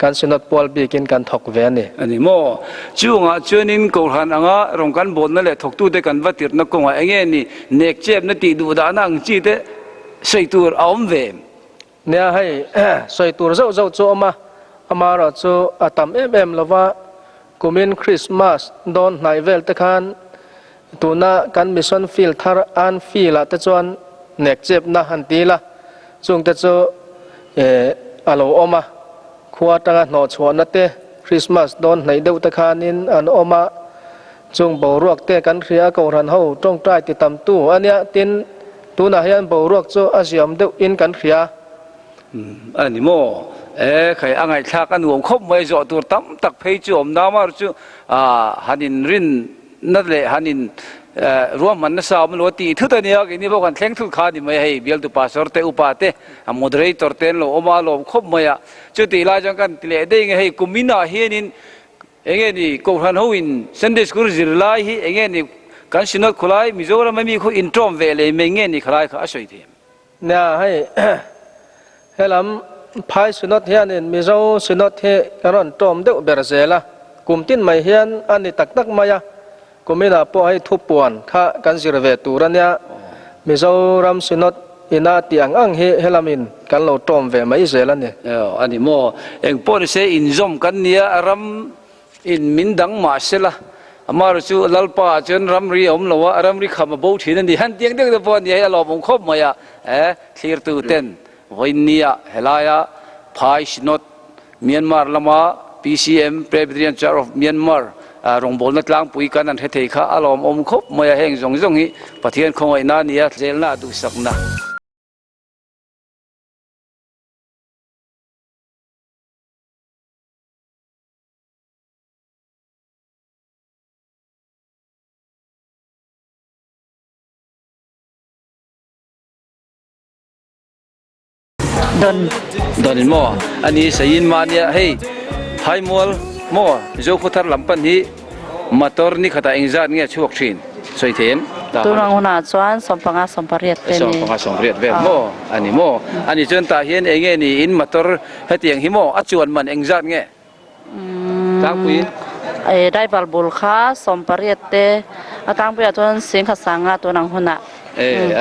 kan Synod pual bikin kan thawk ve a ni. A ni maw? Chungah chuanin Kohhran anga rawn kan bawlna leh thawktute kan va tirhna kawngah enge ni nekchepna tih duh dahna ang chi te sawi tur a awm ve? Nia hei sawi tur zauh zauh chu awm a, amaherawh chu a tam em em lo va, kumin Christmas dawn hnaih vel te khan tuna kan mission field thar an field ah te chuan nek chepna han ti ila, chung te chu a lo awm a, khua atanga hnawhchhuahna te Christmas dawn hnaih deuh te khanin an awm a, chung boruak te kan hria a Kohhran ho tawngtai ti tam tu a nia tin Tunah hian boruak chu a ziam deuh in kan hria. A ni maw? E khai a ngaihthlak a nuam khawp mai zawh tur tam tak phei chu awm na mar chu han in rin na leh han in ruahman nasa awm lo a tih thut a nia keini pawh kan thleng thut kha a ni mai hei bialtu pastor te upa te a moderator te an lo awm a lawm khawp mai a chutih lai chuan kan ti leh daih nge hei kum inah hianin Enge ni Kohhran ho in Sunday School zirlai hi enge ni kan Synod khawlai Mizoram a mi khu in tawm ve leh mai nge ni khalai kha a sawi thei em? Nia hei helam Phai Synod hianin Mizo Synod hi kan rawn tawm deuh ber zel a, kum tin mai hian a ni tak tak mai a, kuminah pawh hei thupuan kha kan zir ve tur a nia, Mizoram Synod. ina tih ang ang hi helamin kan lo tawm ve mai zel a ni. Aw, a ni maw? Eng pawh ni se inzawm kan nia, ram in min dang mah se la, amaherawh chu Lalpa ah chuan ramri a awm lo a, ramri kham a bo thin a ni. Han tiang deuh te pawh a ni a, hei a lawmawm khawp mai a, e, thlirtu ten vawiinnia helaia Phai Synod Myanmar lama PCM, Presbyterian Church of Myanmar, rawngbawlna tlangpui kan an hre thei kha a lawmawm khawp mai a, heng zawng zawng hi Pathian khawngaihna a ni a, zelna a duhsakna. Don. Don in maw? Ani saiin mahnia hei Phaimual maw Zokhawthar lam pan hi motor ni khatah engzat nge a chhuak thin sawi thei em? Tunang hunah chuan sawmpanga sawmpariat te ni. Sawmpanga sawmpariat vel maw? Ani maw? Ani chuan tah hian enge niin motor hetiang hi maw a chuan man engzat nge? Tlangpuiin. E driver bul kha sawmpariat te a tlangpuiah chuan singkhat sanga tun ang hunah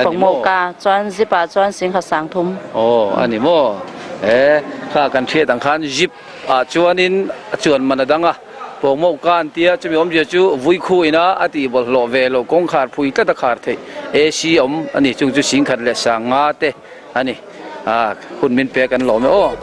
pawhmawh ka chuan zip ah chuan singkhat sang thum. Aw a ni maw? E kha kan hriat ang khan zip ah chuanin a chuan man a dang a, pawhmawh ka an tia chumi awmzia chu vui khu ina a tih bawlhhlawh ve loh kawngkhar phui tlat a khar theih AC awm a ni chung chu singkhat leh sanga te A ni, a hun min pek an lawm e aw.